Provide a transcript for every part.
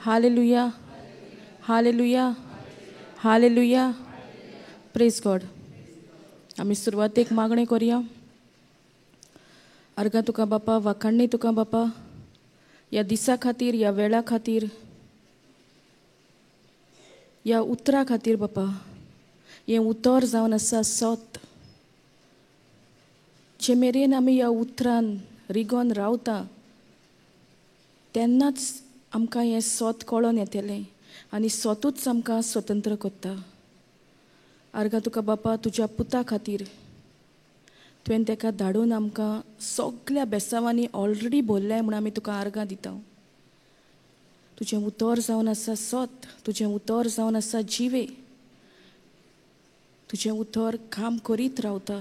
Hallelujah, hallelujah, hallelujah. Praise God. आमी सुरवातेक मागणें करुया. आर्गां तुका बापा, वाखाणणी तुका बापा, ह्या दिसा खातीर, ह्या वेळा खातीर, ह्या उतरा खातीर बापा. हें उतर जावन आसा सत. जे मेरेन आमी ह्या उतरान रिगोन रावता तेन्नाच आमकां हें सत कळोन येतलें आनी सतूच आमकां स्वतंत्र करता. आर्गां तुका बापा, तुज्या पुता खातीर तुवें ताका धाडून आमकां सगल्या बेसांवांनी ऑलरेडी भरलें म्हूण आमी तुका आर्गां दिता. तुजें उतर जावन आसा सत, तुजें उतर जावन आसा जिवे, तुजें उतर काम करीत रावता.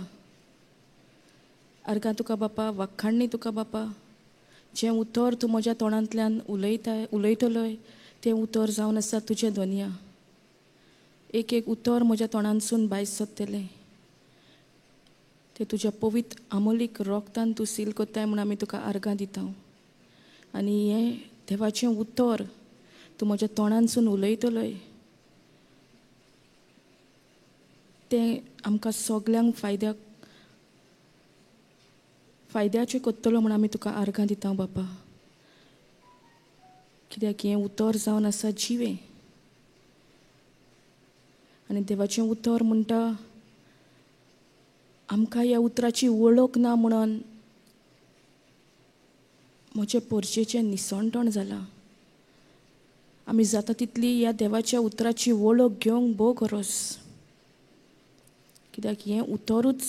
आर्गां तुका बापा, वाखाणणी तुका बापा. जें उतर तूं म्हज्या तोंडांतल्यान उलयताय, उलयतलोय तें उतर जावन आसा तुजें दोनया. एक एक उतर म्हज्या तोंडांतसून भायर सरतलें तें तुज्या पवित्र आमोलीक रोगतान तूं सील करताय म्हूण आमी तुका आर्गां दिता. आनी हें देवाचें उतर तूं म्हज्या तोंडांतसून उलयतलोय तें आमकां सगल्यांक फायद्याचें करतलो म्हूण आमी तुका आर्गां दिता बापा. कित्याक हें उतर जावन आसा जिवें आनी देवाचें उतर म्हणटा आमकां ह्या उतराची वळख ना म्हणून म्हजें पोरचेचें निसणटण जालां. आमी जाता तितली ह्या देवाच्या उतराची वळख घेवंक भोव गरज, कित्याक हें उतरूच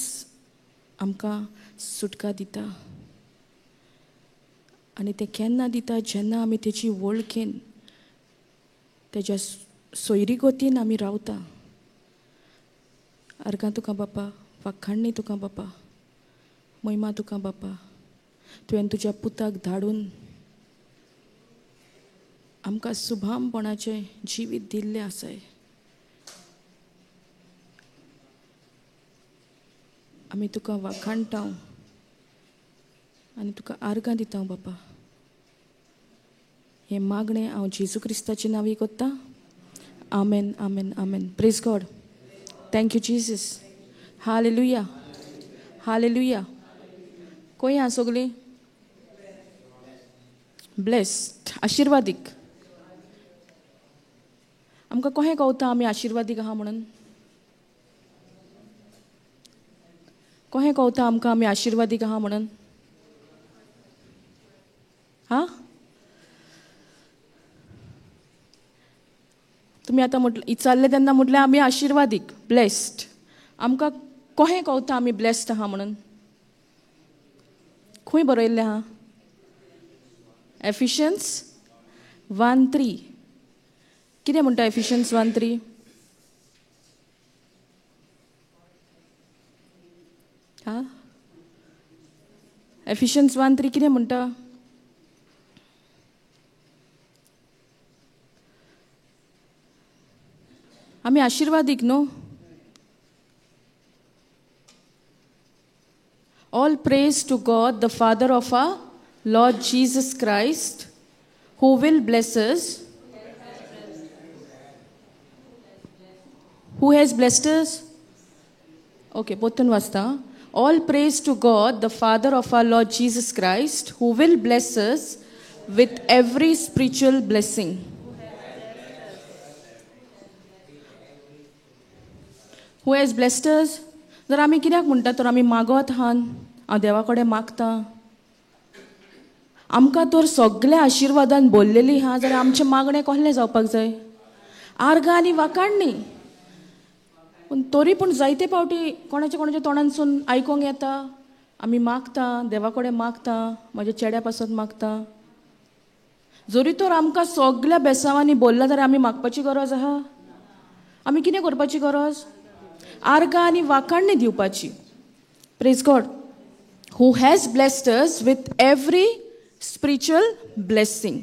आमकां सुटका दिता. आनी तें केन्ना दिता? जेन्ना आमी तेची वळखेन, तेज्या सोयरीगतीन आमी रावता. आर्गां तुका बापा, वाखाणणी तुका बापा, महिमा तुका बापा. तुवें तुज्या पुताक धाडून आमकां सुभामपणाचें जिवीत दिल्लें आसाय. आमी तुका वाखाणटा आनी तुका आर्गां दिता बापा. हें मागणें हांव जेजू क्रिस्ताचे नांवी करतां. आमेन, आमेन, आमेन. Praise God. Thank you Jesus. Hallelujah, hallelujah. खंय आहा सगळीं? ब्लेस्ड, आशिर्वादीक. आमकां कशें कळटा आमी आशिर्वादीक आहा म्हणून? कशें कळटा आमकां आमी आशिर्वादीक आहा म्हणून? हा, तुमी आतां म्हटलें, विचारलें तेन्ना म्हटलें आमी आशिर्वादीक, ब्लेस्ड. आमकां कशें कळटा आमी ब्लेस्ड आहा म्हणून? खंय बरयल्लें आहा? एफिशियन्स 1:3. कितें म्हणटा एफिशियन्स 1:3? हा, एफिशियन्स 1:3 कितें म्हणटा? आमी आशिर्वादीक न्हू? All praise to God, the Father of our Lord Jesus Christ, who will bless us. Who has blessed us? Okay, potun vasta. All praise to God, the Father of our Lord Jesus Christ, who will bless us with every spiritual blessing. Who has blessed us? जर आमी कित्याक म्हणटा तर आमी मागत आहान, हांव देवा कडेन मागता, आमकां तर सगल्या आशिर्वादान भरलेली आहा, जाल्यार आमचें मागणें कसलें जावपाक जाय? आर्गां आनी वाखाणणी. पूण तरी पूण जायते फावटी कोणाच्या कोणाच्या तोंडांतसून आयकोंक येता, आमी मागता, देवा कडेन मागता, म्हज्या चेड्या पासत मागता. जरी तर आमकां सगल्या बेसांवांनी भरला जाल्यार आमी मागपाची गरज आहा? आमी कितें करपाची गरज? आर्गां आनी वाखाणणी दिवपाची. Praise God. Who has blessed us with every spiritual blessing.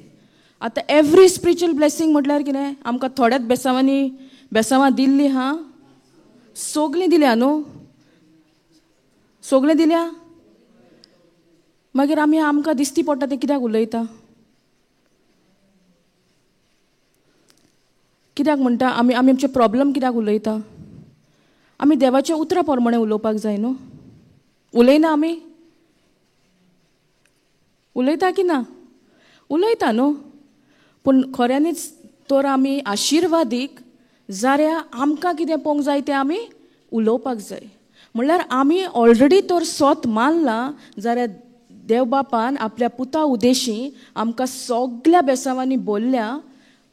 आतां एवरी स्पिरिच्युअल ब्लेसींग म्हटल्यार कितें? आमकां थोड्याच बेसांवांनी बेसांवां दिल्ली हा, सगलीं दिल्या न्हू, सगळें दिल्या. मागीर आमी आमकां दिसती पडटा तें कित्याक उलयता? कित्याक म्हणटा आमी आमी आमचे प्रॉब्लम कित्याक उलयता? आमी देवाच्या उतरा प्रमाणे उलोवपाक जाय न्हू. उलयना आमी? उलयता की ना? उलयता न्हू. पूण खऱ्यांनीच तर आमी आशिर्वादीक जाल्यार आमकां कितें पळोवंक जाय तें आमी उलोवपाक जाय. म्हणल्यार आमी ऑलरेडी तर सोत मानलां जाल्यार देव बापान आपल्या पुता उदेशी आमकां सगल्या बेसांवांनी बोल्ल्या,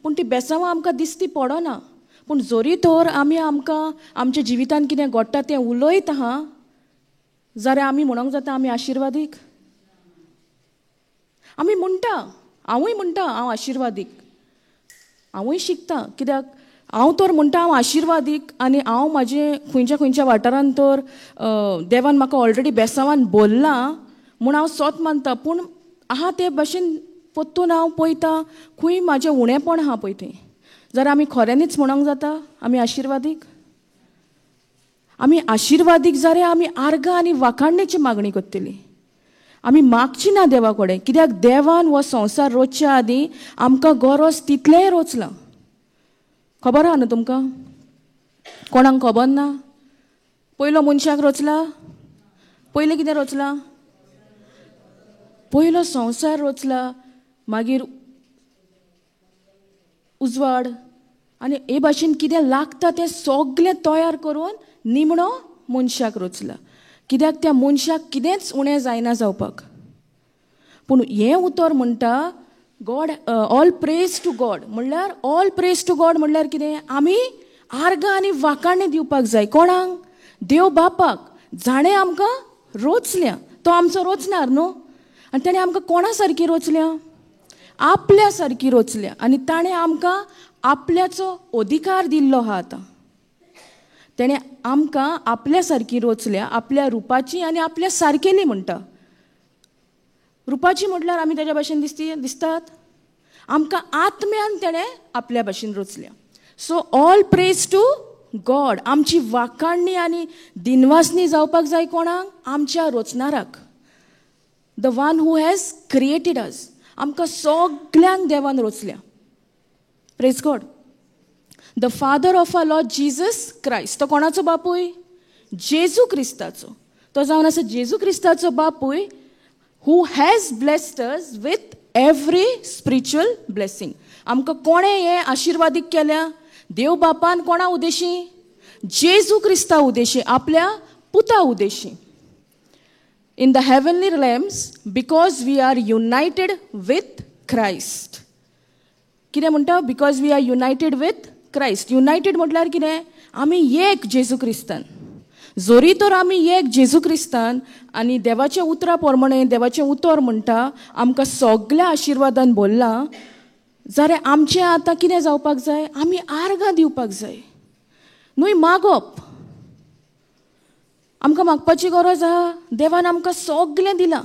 पूण ती बेसांवां आमकां दिसती पडना. पूण जरी तर आमी आमकां आमच्या जिवितान कितें घडटा तें उलयत आहा जाल्यार आमी म्हणोंक जाता आमी आशिर्वादीक. आमी म्हणटा, हांवूय म्हणटा हांव आशिर्वादीक, हांवूय शिकता. कित्याक हांव तर म्हणटा हांव आशिर्वादीक आनी हांव म्हाजे खंयच्या खंयच्या वाठारान तर देवान म्हाका ऑलरेडी बेसांवान बोल्लां म्हूण हांव सोत मानता. पूण आहा ते भाशेन परतून हांव पळयता खंय म्हाजें उणेपण आहा पळय तें. जाल्यार आमी खऱ्यांनीच म्हणोंक जाता आमी आशिर्वादीक. आमी आशिर्वादीक जाल्यार आमी आर्गां आनी वाखाणणेची मागणी करतली. आमी मागची ना देवा कडेन, कित्याक देवान हो संवसार रोचच्या आदीं आमकां गरज तितलेंय रोचलां. खबर आहा न्हू तुमकां? कोणाक खबर ना? पयलो मनशाक रोचला, पयलें कितें रोचलां? पयलो संवसार रोचला, मागीर उजवाड आनी हे भाशेन कितें लागता तें सगलें तयार करून निमणो मनशाक रोचला. कित्याक त्या मनशाक कितेंच उणें जायना जावपाक. पूण हें उतर म्हणटा God, all praise to God. म्हणल्यार ऑल प्रेज टू गॉड म्हणल्यार कितें? आमी आर्गां आनी वाखाणें दिवपाक जाय. कोणाक? देव बापाक, जाणें आमकां रोचल्या. तो आमचो रोचणार न्हू. आनी ताणें आमकां कोणा सारकी रोचल्या? आपल्या सारकी रोचल्या. आनी ताणें आमकां आपल्याचो अधिकार दिल्लो आहा. आतां ताणें आमकां आपल्या सारकी रोचल्या, आपल्या रुपाची आनी आपल्या सारकेली म्हणटा. रुपाची म्हटल्यार आमी ताज्या भाशेन दिसतात. आमकां आत्म्यान ताणें आपल्या भाशेन रोचल्या. So all praise to God. आमची वाखाणणी आनी दिनवासणी जावपाक जाय कोणाक? आमच्या रोचणाराक, the one who has created us. आमकां सगल्यांक देवान रोचल्या. Praise God. The father of our Lord Jesus Christ. तो कोणाचो बापूय? जेजू क्रिस्ताचो. तो जावन आसा जेजू क्रिस्ताचो बापूय, who has blessed us with every spiritual blessing. आमकां कोणें हें आशिर्वादीक केल्या? देव बापान. कोणा उदेशी? जेजू क्रिस्ता उदेशी, आपल्या पुता Udeshi. In the heavenly realms because we are united with Christ. कितें म्हणटा? Because we are united with Christ. United म्हटल्यार कितें? आमी एक जेजू क्रिस्तान. जरी तर आमी एक जेजू क्रिस्तान आनी देवाच्या उतरा प्रमाणे, देवाचें उतर म्हणटा आमकां सगल्या आशिर्वादान बोल्लां, जाल्यार आमचें आतां कितें जावपाक जाय? आमी आर्गां दिवपाक जाय, न्हय मागप. आमकां मागपाची गरज आहा? देवान आमकां सगलें दिलां.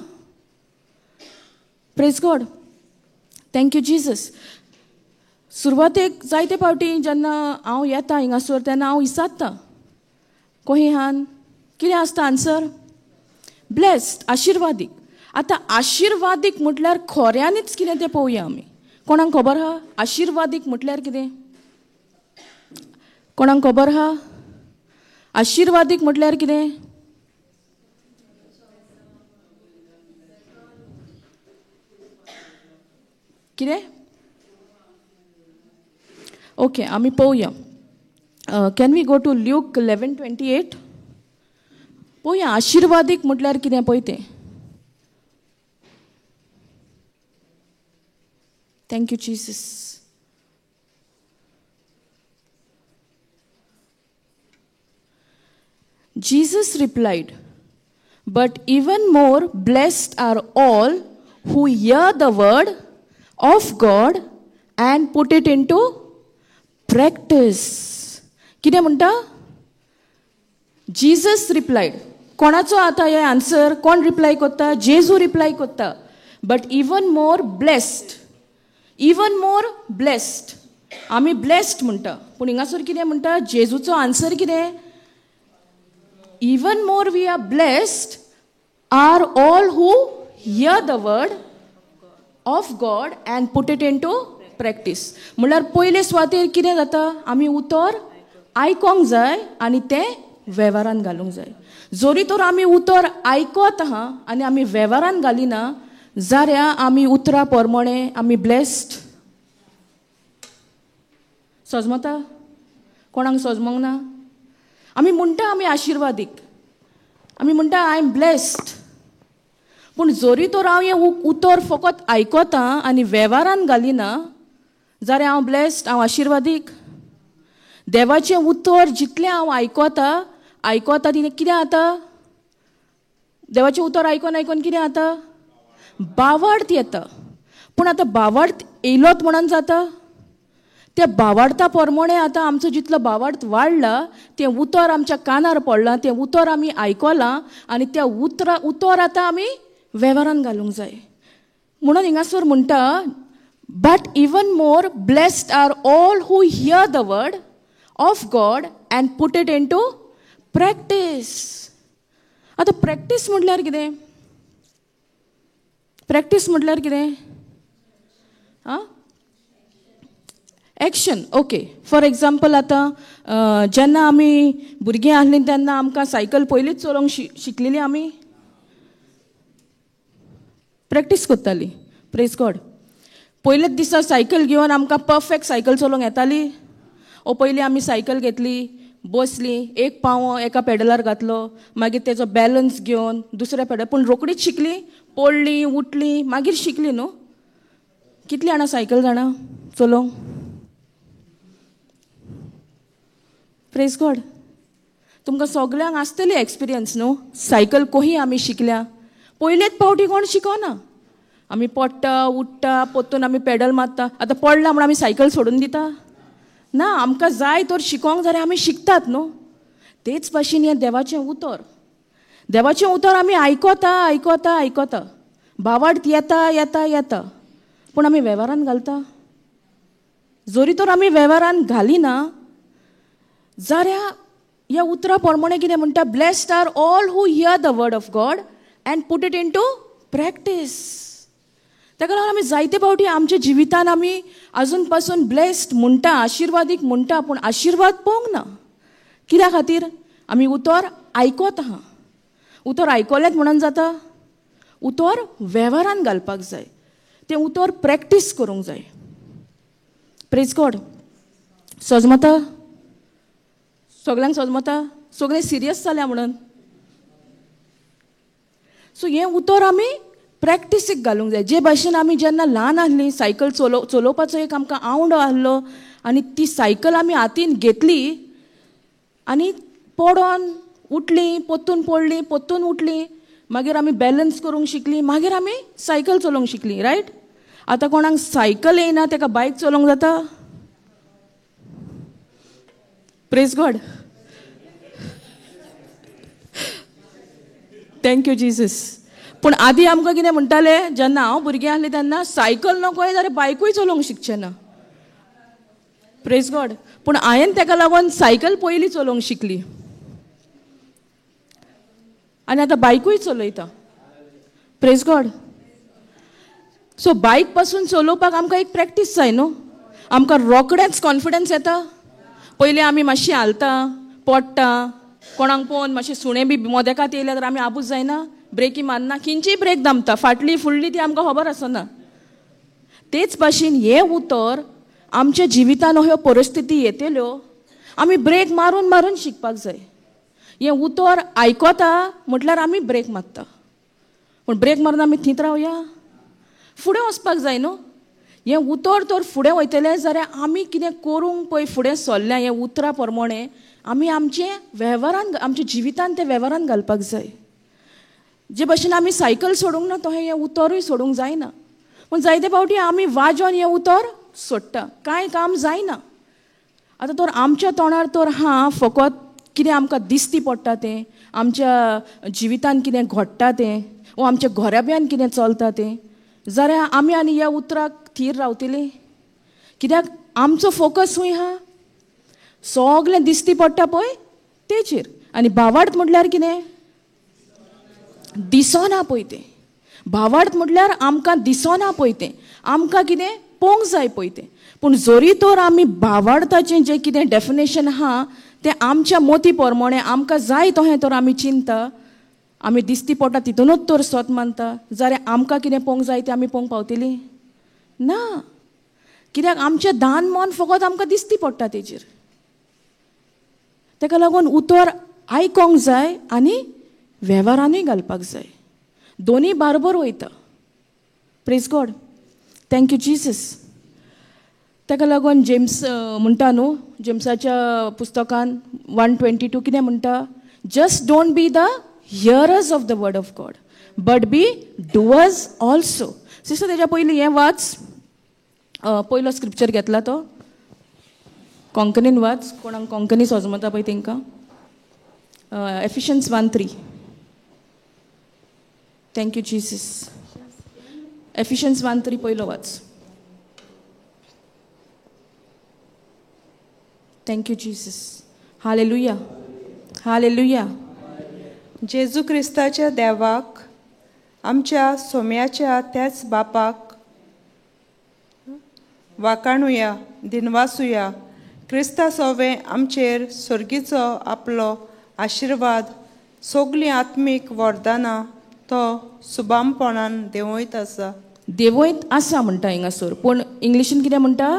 Praise God. Thank you Jesus. सुरवातेक जायते फावटी जेन्ना हांव येता हिंगासर तेन्ना हांव विचारता कोही हान कितें आसता आन्सर? ब्लेस्ड, आशिर्वादीक. आतां आशिर्वादीक म्हटल्यार खऱ्यांनीच कितें तें पळोवया आमी. कोणाक खबर आहा आशिर्वादीक म्हटल्यार कितें? कोणाक खबर आहा आशिर्वादीक म्हटल्यार कितें? कितें? ओके, आमी पळोवया. Can we go to Luke 11:28? पळोवया आशिर्वादीक म्हटल्यार कितें पळय तें. Thank you Jesus. Jesus replied, but even more blessed are all who hear the word of God and put it into practice. कितें म्हणटा? Jesus replied. कोणाचो आतां हें आन्सर? कोण रिप्लाय करता? जेजू रिप्लाय करता. But even more blessed, even more blessed. आमी ब्लेस्ड म्हणटा, पूण हिंगासर कितें म्हणटा? जेजूचो आन्सर कितें? Even more we are blessed are all who hear the word of God and put it into practice. म्हणल्यार पयले सुवातेर कितें जाता, आमी उतर आयकोंक जाय आनी तें वेव्हारान घालूंक जाय. जरी तर आमी उतर आयकत आहा आनी आमी वेव्हारान घालिना जाल्यार आमी उतरा प्रमाणे आमी ब्लेस्ड. सजमता? कोणाक सजमोंक ना? आमी म्हणटा आमी आशिर्वादीक, आमी म्हणटा I am blessed, पूण जरी तर हांव हें उतर फकत आयकता आनी वेव्हारान घालिना जाल्यार हांव ब्लेस्ड, हांव आशिर्वादीक. देवाचें उतर जितलें हांव आयकता आयकता तितलें कितें जाता, देवाचें उतर आयकोन आयकोन कितें जाता, बावार्थ येता. पूण आतां बावार्थ येयलोत म्हणून जाता, त्या बावार्था प्रमाणे आतां आमचो जितलो बावार्थ वाडला तें उतर आमच्या कानार पडलां, तें उतर आमी आयकलां आनी त्या उतर आतां आमी वेव्हारान घालूंक जाय. म्हणून हिंगासर म्हणटा, but even more blessed are all who hear the word of God and put it into practice. आतां प्रॅक्टीस म्हटल्यार कितें? प्रॅक्टीस म्हटल्यार कितें? आं, एक्शन. ओके, फॉर एग्जाम्पल आतां जेन्ना आमी भुरगीं आसलीं तेन्ना आमकां सायकल पयलींच चलोवंक शिकलेली, आमी प्रॅक्टीस करताली. प्रेज गॉड. पयलेच दिसा सायकल घेवन आमकां परफेक्ट सायकल चलोवंक येताली. ओ पयलीं आमी सायकल घेतली, बसली, एक पांव एका पेडलार घातलो, मागीर तेजो बॅलन्स घेवन दुसऱ्या पेडल, पूण रोकडीच शिकली, पडली उठली मागीर शिकली न्हू. कितली जाणां सायकल जाणां चलोवंक? प्रेज गॉड. तुमकां सगल्यांक आसतली एक्सपिरियन्स न्हू, सायकल कोही आमी शिकल्या. पयलेच फावटी कोण शिकना, आमी पडटा उठ्ठा, परतून आमी पेडल मारता. आतां पडला म्हूण आमी सायकल सोडून दिता ना, आमकां जाय तर शिकोंक जाल्यार आमी शिकतात न्हू. तेच भाशेन हें देवाचें उतर, देवाचें उतर आमी आयकता आयकता आयकता, बावार्थ येता येता येता, पूण आमी वेव्हारान घालता. जरी तर आमी वेव्हारान घालिना जाल्यार ह्या उतरा प्रमाणे कितें म्हणटा, blessed are all who hear the word of God and put it into practice. ताका लागून आमी जायते फावटी आमच्या जिवितान आमी आजून पासून ब्लेस्ड म्हणटा, आशिर्वादीक म्हणटा, पूण आशिर्वाद पळोवंक ना. कित्या खातीर? आमी उतर आयकत आहा. उतर आयकलेंच म्हणून जाता? उतर वेव्हारान घालपाक जाय, तें उतर प्रॅक्टीस करूंक जाय. प्रेज गॉड. सजमता? सगल्यांक सजमता? सगळें सिरियस जाल्या म्हणून. सो हें उतर आमी प्रॅक्टिसीक घालूंक जाय. जे भाशेन आमी जेन्ना ल्हान आसलीं सायकल चलोवपाचो एक आमकां आवडो आसलो आनी ती सायकल आमी हातीन घेतली आनी पडोन उठली, परतून पडली, परतून उठली, मागीर आमी बॅलन्स करूंक शिकली, मागीर आमी सायकल चलोवंक शिकली. रायट? आतां कोणाक सायकल येयना ताका बायक चलोवंक जाता? Praise God. Thank you Jesus. पूण आदी आमकां कितें म्हणटाले, जेन्ना हांव भुरगें आसलें तेन्ना सायकल नको जाल्यार बायकूय चलोवंक शिकचें ना. प्रेज गॉड. पूण हांवें ताका लागून सायकल पयलीं चलोवंक शिकली आनी आतां बायकूय चलयता. प्रेज गॉड. सो बायक पासून चलोवपाक आमकां एक प्रॅक्टीस जाय न्हू. आमकां रोखडेंच कॉन्फिडन्स येता. पयलीं आमी मातशी हालता, पडटा, कोणाक पळोवन मातशें सुणें बी मोदेकात येयल्यार तर आमी आबूज जायना, ब्रेकी मारना, खंयचीय ब्रेक दामता, फाटली फुडली ती आमकां खबर आसना. तेच भाशेन हें उतर आमच्या जिवितान ह्यो परिस्थिती येतल्यो, आमी ब्रेक मारून मारून शिकपाक जाय. हें उतर आयकता म्हटल्यार आमी ब्रेक मारता, पूण ब्रेक मारून आमी थंयच रावया, फुडें वचपाक जाय न्हू. हें उतर तर फुडें वयतलें जाल्यार आमी कितें करूंक पळय फुडें सरल्या हें उतरा प्रमाणे आमी आमचें वेव्हारान, आमच्या जिवितान तें वेव्हारान घालपाक जाय. जे भाशेन आमी सायकल सोडूंक ना तशें हें उतरूय सोडूंक जायना. पूण जायते फावटी आमी वाजोवन हें उतर सोडटा, कांय काम जायना. आतां तर आमच्या तोंडार तर हां फकत कितें आमकां दिसती पडटा तें, आमच्या जिवितान कितें घडटा तें, वो आमच्या घराब्यान कितें चलता तें, जाल्यार आमी आनी ह्या उतराक थीर रावतली. कित्याक आमचो फोकस खंय आहा, सगळें दिसती पडटा पळय तेचेर. आनी भावार्थ म्हटल्यार कितें, दिसना पळय तें. भावार्थ म्हटल्यार आमकां दिसना पळय तें, आमकां कितें पळोवंक जाय पळय तें. पूण जरी तर आमी भावार्थाचें जें कितें डेफिनेशन आहा तें आमच्या मोती प्रमाणे आमकां जाय तशें तर आमी चिंता, आमी दिसती पडटा तितूनच तर सत मानता, जाल्यार आमकां कितें पळोवंक जाय तें आमी पळोवंक पावतली ना. कित्याक आमचें दान मन फकत आमकां दिसती पडटा तेजेर. ताका लागून उतर आयकोंक जाय आनी वेव्हारानूय घालपाक जाय, दोनूय बारबर वयता. Praise God, thank you Jesus. ताका लागून जेम्स म्हणटा न्हू, जेम्साच्या पुस्तकान 1:22 कितें म्हणटा, just don't be the hearers of the word of God but be doers also. Sister तेज्या पयलीं हें वाच, पयलो स्क्रिप्चर घेतला तो कोंकणीन वाच, कोणाक कोंकणी सोजमता पळय तेंकां. Ephesians 1:3. Thank you Jesus. Ephesians 1:3 पयलो वाच. Thank you Jesus. Hallelujah, hallelujah. जेजू क्रिस्ताच्या देवाक, आमच्या सोम्याच्या त्याच बापाक वाकाणुया, दिनवासुया. क्रिस्ता सोवे आमचेर स्वर्गीचो आपलो आशिर्वाद, सगळीं आत्मीक वरदानां तो सुबामपणान देंवयत आसा, देंवयत आसा म्हणटा हिंगासर. पूण इंग्लिशीन कितें म्हणटा,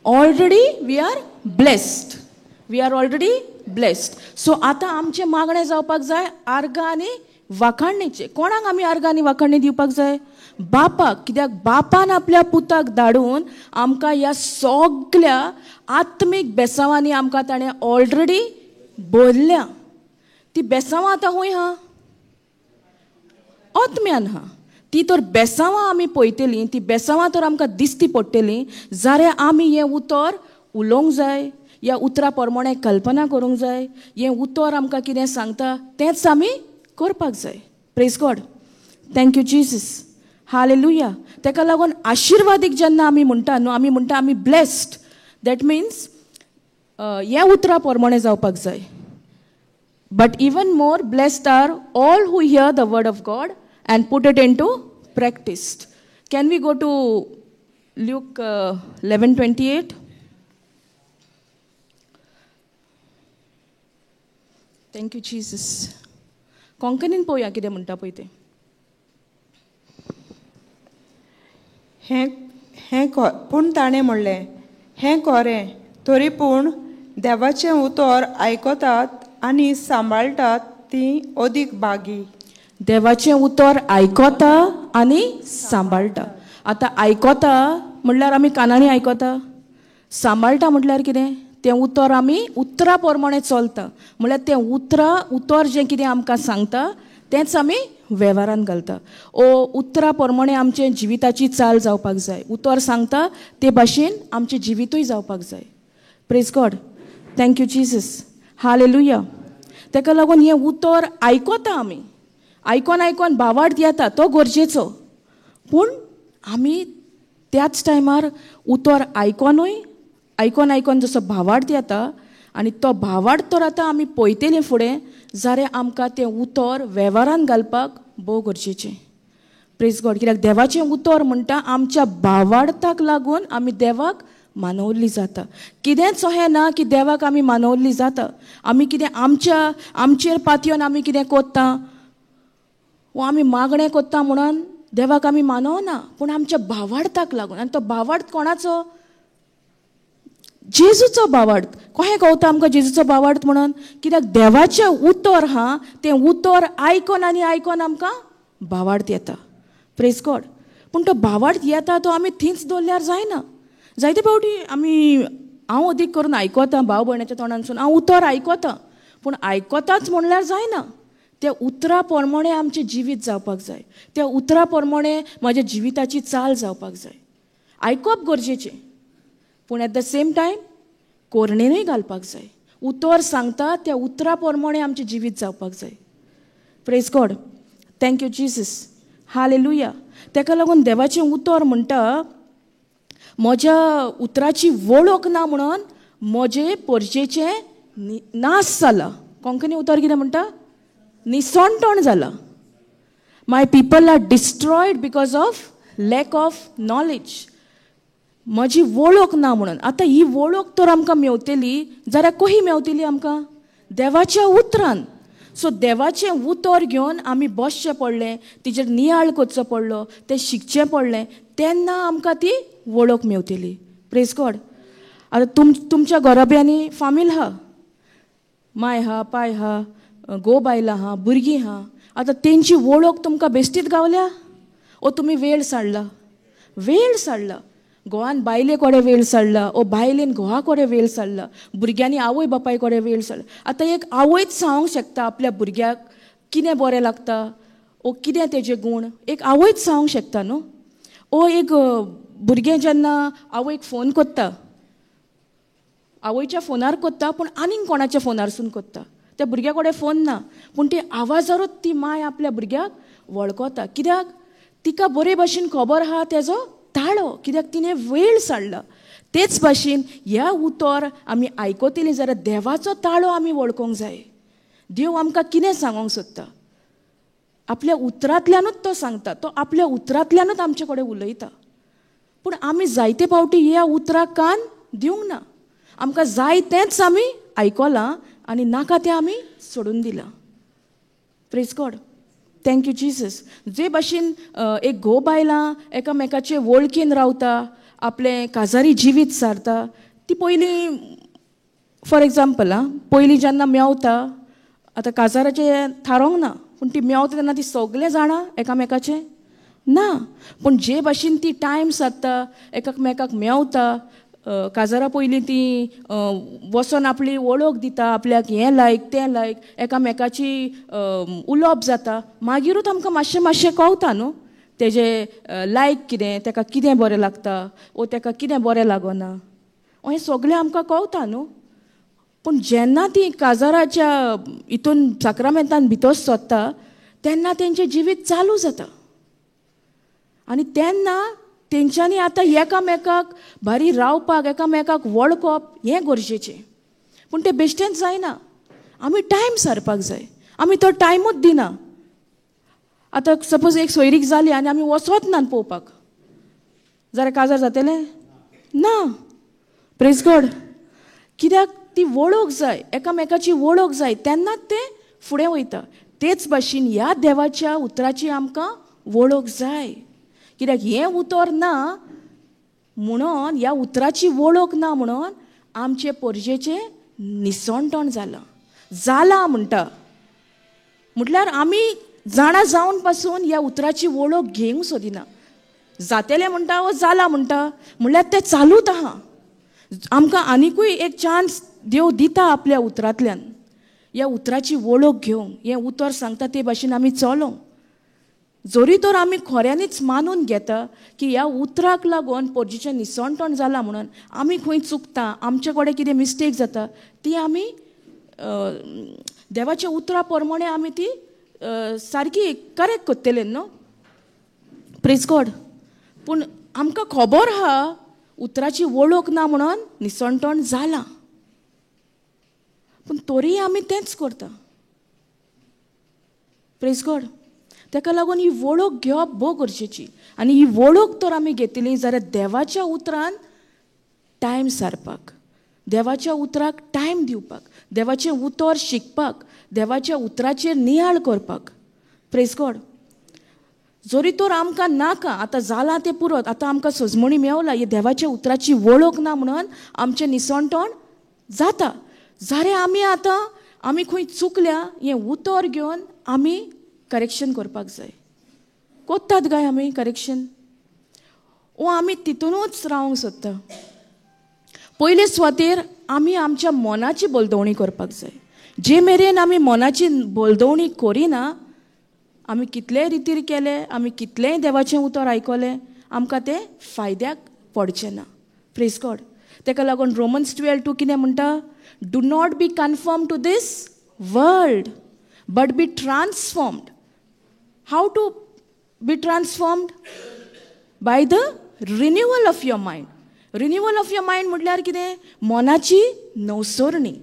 already we are blessed, we are already blessed. So आतां आमचें मागणें जावपाक जाय आर्गां आनी वाखाणणेचें. कोणाक आमी आर्गां आनी वाखाणणी दिवपाक जाय? बापाक. कित्याक बापान आपल्या पुताक धाडून आमकां ह्या सगल्या आत्मीक बेसांवांनी आमकां ताणें ऑलरेडी भरल्या. ती बेसांवां आतां खंय आहा? आत्म्यान आहा. ती तर बेसांवां आमी पळयतलीं, ती बेसांवां तर आमकां दिसती पडटलीं जाल्यार आमी हें उतर उलोवंक जाय, ह्या उतरा प्रमाणे कल्पना करूंक जाय, हें उतर आमकां कितें सांगता तेंच आमी करपाक जाय. Praise God, thank you Jesus, hallelujah. ताका लागून आशिर्वादीक जेन्ना आमी म्हणटा न्हू, आमी म्हणटा आमी ब्लेस्ड, that means ह्या उतरा प्रमाणे जावपाक जाय. But even more blessed are all who hear the word of God and put it into practice. Can we go to Luke 11:28? Thank you Jesus. कोंकणीन पळोवया कितें म्हणटा पळय तें. हें हें पूण ताणें म्हणलें, हें खरें, तरी पूण देवाचें उतर आयकतात आनी सांबाळटात ती अदीक बागी. देवाचें उतर आयकता आनी सांबाळटा. आतां आयकता म्हणल्यार आमी कानांनी आयकता, सांबाळटा म्हटल्यार कितें? तें उतर आमी उतरा प्रमाणे चलता, म्हणल्यार तें उतर जें कितें आमकां सांगता तेंच आमी वेव्हारान घालता. ओ उतरा प्रमाणे आमचें जिविताची चाल जावपाक जाय. उतर सांगता ते भाशेन आमचें जिवितूय जावपाक जाय. Praise God, thank you Jesus, hallelujah. ताका लागून हें उतर आयकता आमी, आयकोन आयकोन भावार्थ येता तो गरजेचो, पूण आमी त्याच टायमार उतर आयकोनूय आयकोन आयकोन जसो भावार्थ येता आनी तो भावार्थ तर आतां आमी पळयतलीं फुडें, जाल्यार आमकां तें उतर वेव्हारान घालपाक भोव गरजेचें. प्रेज गॉड. कित्याक देवाचें उतर म्हणटा आमच्या भावार्थाक लागून आमी देवाक मानवल्ली जाता. कितेंच अहें ना की देवाक आमी मानवल्ली जाता. आमी कितें आमच्या आमचेर पातयेवन आमी कितें कोत्ता वो आमी मागणें कोत्ता म्हणून देवाक आमी मानवना, पूण आमच्या भावार्थाक लागून. आनी तो भावार्थ कोणाचो? जेजूचो भावार्थ. कशें कळटा आमकां जेजूचो भावार्थ म्हणून? कित्याक देवाचें उतर हा, तें उतर आयकोन आनी आयकोन आमकां भावार्थ येता. Praise God. पूण तो भावार्थ येता तो आमी थंयच दवरल्यार जायना. जायते फावटी आमी, हांव अदीक करून आयकता भाव भयणाच्या तोंडानसून, हांव उतर आयकता, पूण आयकताच म्हणल्यार जायना. त्या उतरा प्रमाणे आमचें जिवीत जावपाक जाय, त्या उतरा प्रमाणे म्हाज्या जिविताची चाल जावपाक जाय. आयकप गरजेचें, पूण एट the same time कोरणेनूय घालपाक जाय. उतर सांगता त्या उतरा प्रमाणे आमचें जिवीत जावपाक जाय. Praise God, thank you Jesus, hallelujah. ताका लागून देवाचें उतर म्हणटा म्हज्या उतराची वळख ना म्हणून म्हजे परजेचें नाश जाला. कोंकणी उतर कितें म्हणटा? निसणटण जाला. My people are destroyed because of lack of knowledge. म्हजी वळख ना म्हणून. आतां ही वळख तर आमकां मेवतली जाल्यार कशी मेवतली आमकां? देवाच्या उतरान. सो देवाचें उतर घेवन आमी बसचें पडलें, तिचेर नियाळ करचो पडलो, तें शिकचें पडलें, तेन्ना आमकां ती वळख मेवतली. Praise God. आतां तुमच्या घराब्यांनी फामील आहा, माय आहा, पाय आहा, घोव बायलां आहा, भुरगीं आहा. आतां तेंची वळख तुमकां बेश्टीच गावल्या ओ तुमी वेळ साडला? वेळ साडला. घोवान बायले कडेन वेळ साडला, ओ बायलेन घोवा कडेन वेळ साडला, भुरग्यांनी आवय बापाय कडेन वेळ साडला. आतां एक आवयच सांगूंक शकता आपल्या भुरग्याक कितें बरें लागता ओ कितें तेजे गूण, एक आवयच सांगूंक शकता न्हू. ओ एक भुरगें जेन्ना आवयक फोन करता, आवयच्या फोनार करता, पूण आनीक कोणाच्या फोनारसून करता, त्या भुरग्या कडेन फोन ना, पूण ती आवाजारूच ती माय आपल्या भुरग्याक वळखता. कित्याक? तिका बरे भाशेन खबर आहा तेजो ताळो, कित्याक तिणें वेळ साडला. तेच भाशेन ह्या उतर आमी आयकतलीं जाल्यार देवाचो ताळो आमी वळखूंक जाय. देव आमकां कितें सांगूंक सोदता आपल्या उतरांतल्यानूच तो सांगता, तो आपल्या उतरांतल्यानूच आमचे कडेन उलयता. पूण आमी जायते फावटी ह्या उतराक कान दिवंक ना. आमकां जाय तेंच आमी आयकलां आनी नाका तें आमी सोडून दिलां. Praise God. Thank you Jesus. जे भाशेन एक घोव बायलां एकामेकाचे वळखीन रावता, आपलें काजारी जिवीत सारता, ती पयलीं फॉर एग्जाम्पल आं, पयलीं जेन्ना मेवता, आतां काजाराचें थारोवंक ना, पूण ती मेवता तेन्ना ती सगळें जाणा एकामेकाचें ना, पूण जे भाशेन ती टायम सारता, एकामेकाक मेवता, काजारा पयलीं ती वचोन आपली वळख दिता, आपल्याक हें लायक तें लायक, एकामेकाची उलोवप जाता, मागीरूच आमकां मातशें मातशें कळटा न्हू तेजें लायक कितें, तेका कितें बरें लागता वो तेका कितें बरें लागना, हें सगळें आमकां कळटा न्हू. पूण जेन्ना ती काजाराच्या हितून साक्रामेंतान भितर सोदता तेन्ना तेंचें जिवीत चालू जाता आनी तेन्ना तेंच्यांनी आतां एकामेकाक भारी रावपाक, एकामेकाक वळखप हें गरजेचें. पूण तें बेश्टेंच जायना, आमी टायम सारपाक जाय. आमी तो टायमूच दिना. आतां सपोज एक सोयरीक जाली आनी आमी वचत ना पळोवपाक जाल्यार काजार जातलें ना. Praise God. कित्याक ती वळख जाय, एकामेकाची वळख जाय, तेन्नाच तें फुडें वयता. तेच भाशेन ह्या देवाच्या उतराची आमकां वळख जाय. कित्याक हें उतर ना म्हणून, ह्या उतराची वळख ना म्हणून आमचे पोरजेचें निसणटण जालां जालां म्हणटा. म्हटल्यार आमी जाणा जावन पासून ह्या उतराची वळख घेवंक सोदिना. जातेलें म्हणटा वो जालां म्हणटा, म्हणल्यार तें चालूच आहा. आमकां आनिकूय एक चान्स देव दिता आपल्या उतरांतल्यान ह्या उतराची वळख घेवंक. हें उतर सांगता ते भाशेन आमी चलोंक. जरी तर आमी खऱ्यांनीच मानून घेता की ह्या उतराक लागून पोरजेचें निसणटण जालां म्हणून आमी खंय चुकता, आमचे कडेन कितें मिस्टेक जाता, ती आमी देवाच्या उतरा प्रमाणे आमी ती सारकी करेक्ट करतले न्हू. Praise God. पूण आमकां खबर आहा उतराची वळख ना म्हणून निसणटण जालां, पूण तरीय आमी तेंच करता. Praise God. ताका लागून ही वळख घेवप भोव गरजेची. आनी ही वळख तर आमी घेतली जाल्यार देवाच्या उतरान टायम सारपाक, देवाच्या उतराक टायम दिवपाक, देवाचें उतर शिकपाक, देवाच्या उतराचेर नियाळ करपाक. Praise God. जरी तर आमकां नाका आतां जालां तें पुरोत, आतां आमकां सजमणी मेवला, ही देवाच्या उतराची वळख ना म्हणून आमचें निसणटण जाता. जाल्यार आमी आतां आमी खंय चुकल्या हें उतर घेवन आमी करेक्शन करपाक जाय. कोत्तात काय आमी करेक्शन? ओ आमी तितूनच रावंक सोदता. पयले सुवातेर आमी आमच्या मनाची बलदवणी करपाक जाय. जे मेरेन आमी मनाची बलदवणी करिना, आमी कितलेय रितीर केले, आमी कितलेंय देवाचें उतर आयकलें, आमकां तें फायद्याक पडचें ना. Praise God. ताका लागून रोमन्स 12:2 कितें म्हणटा? Do not be conform to this world but be transformed. How to be transformed? By the renewal of your mind. Renewal of your mind म्हटल्यार कितें? मनाची नवसरणी.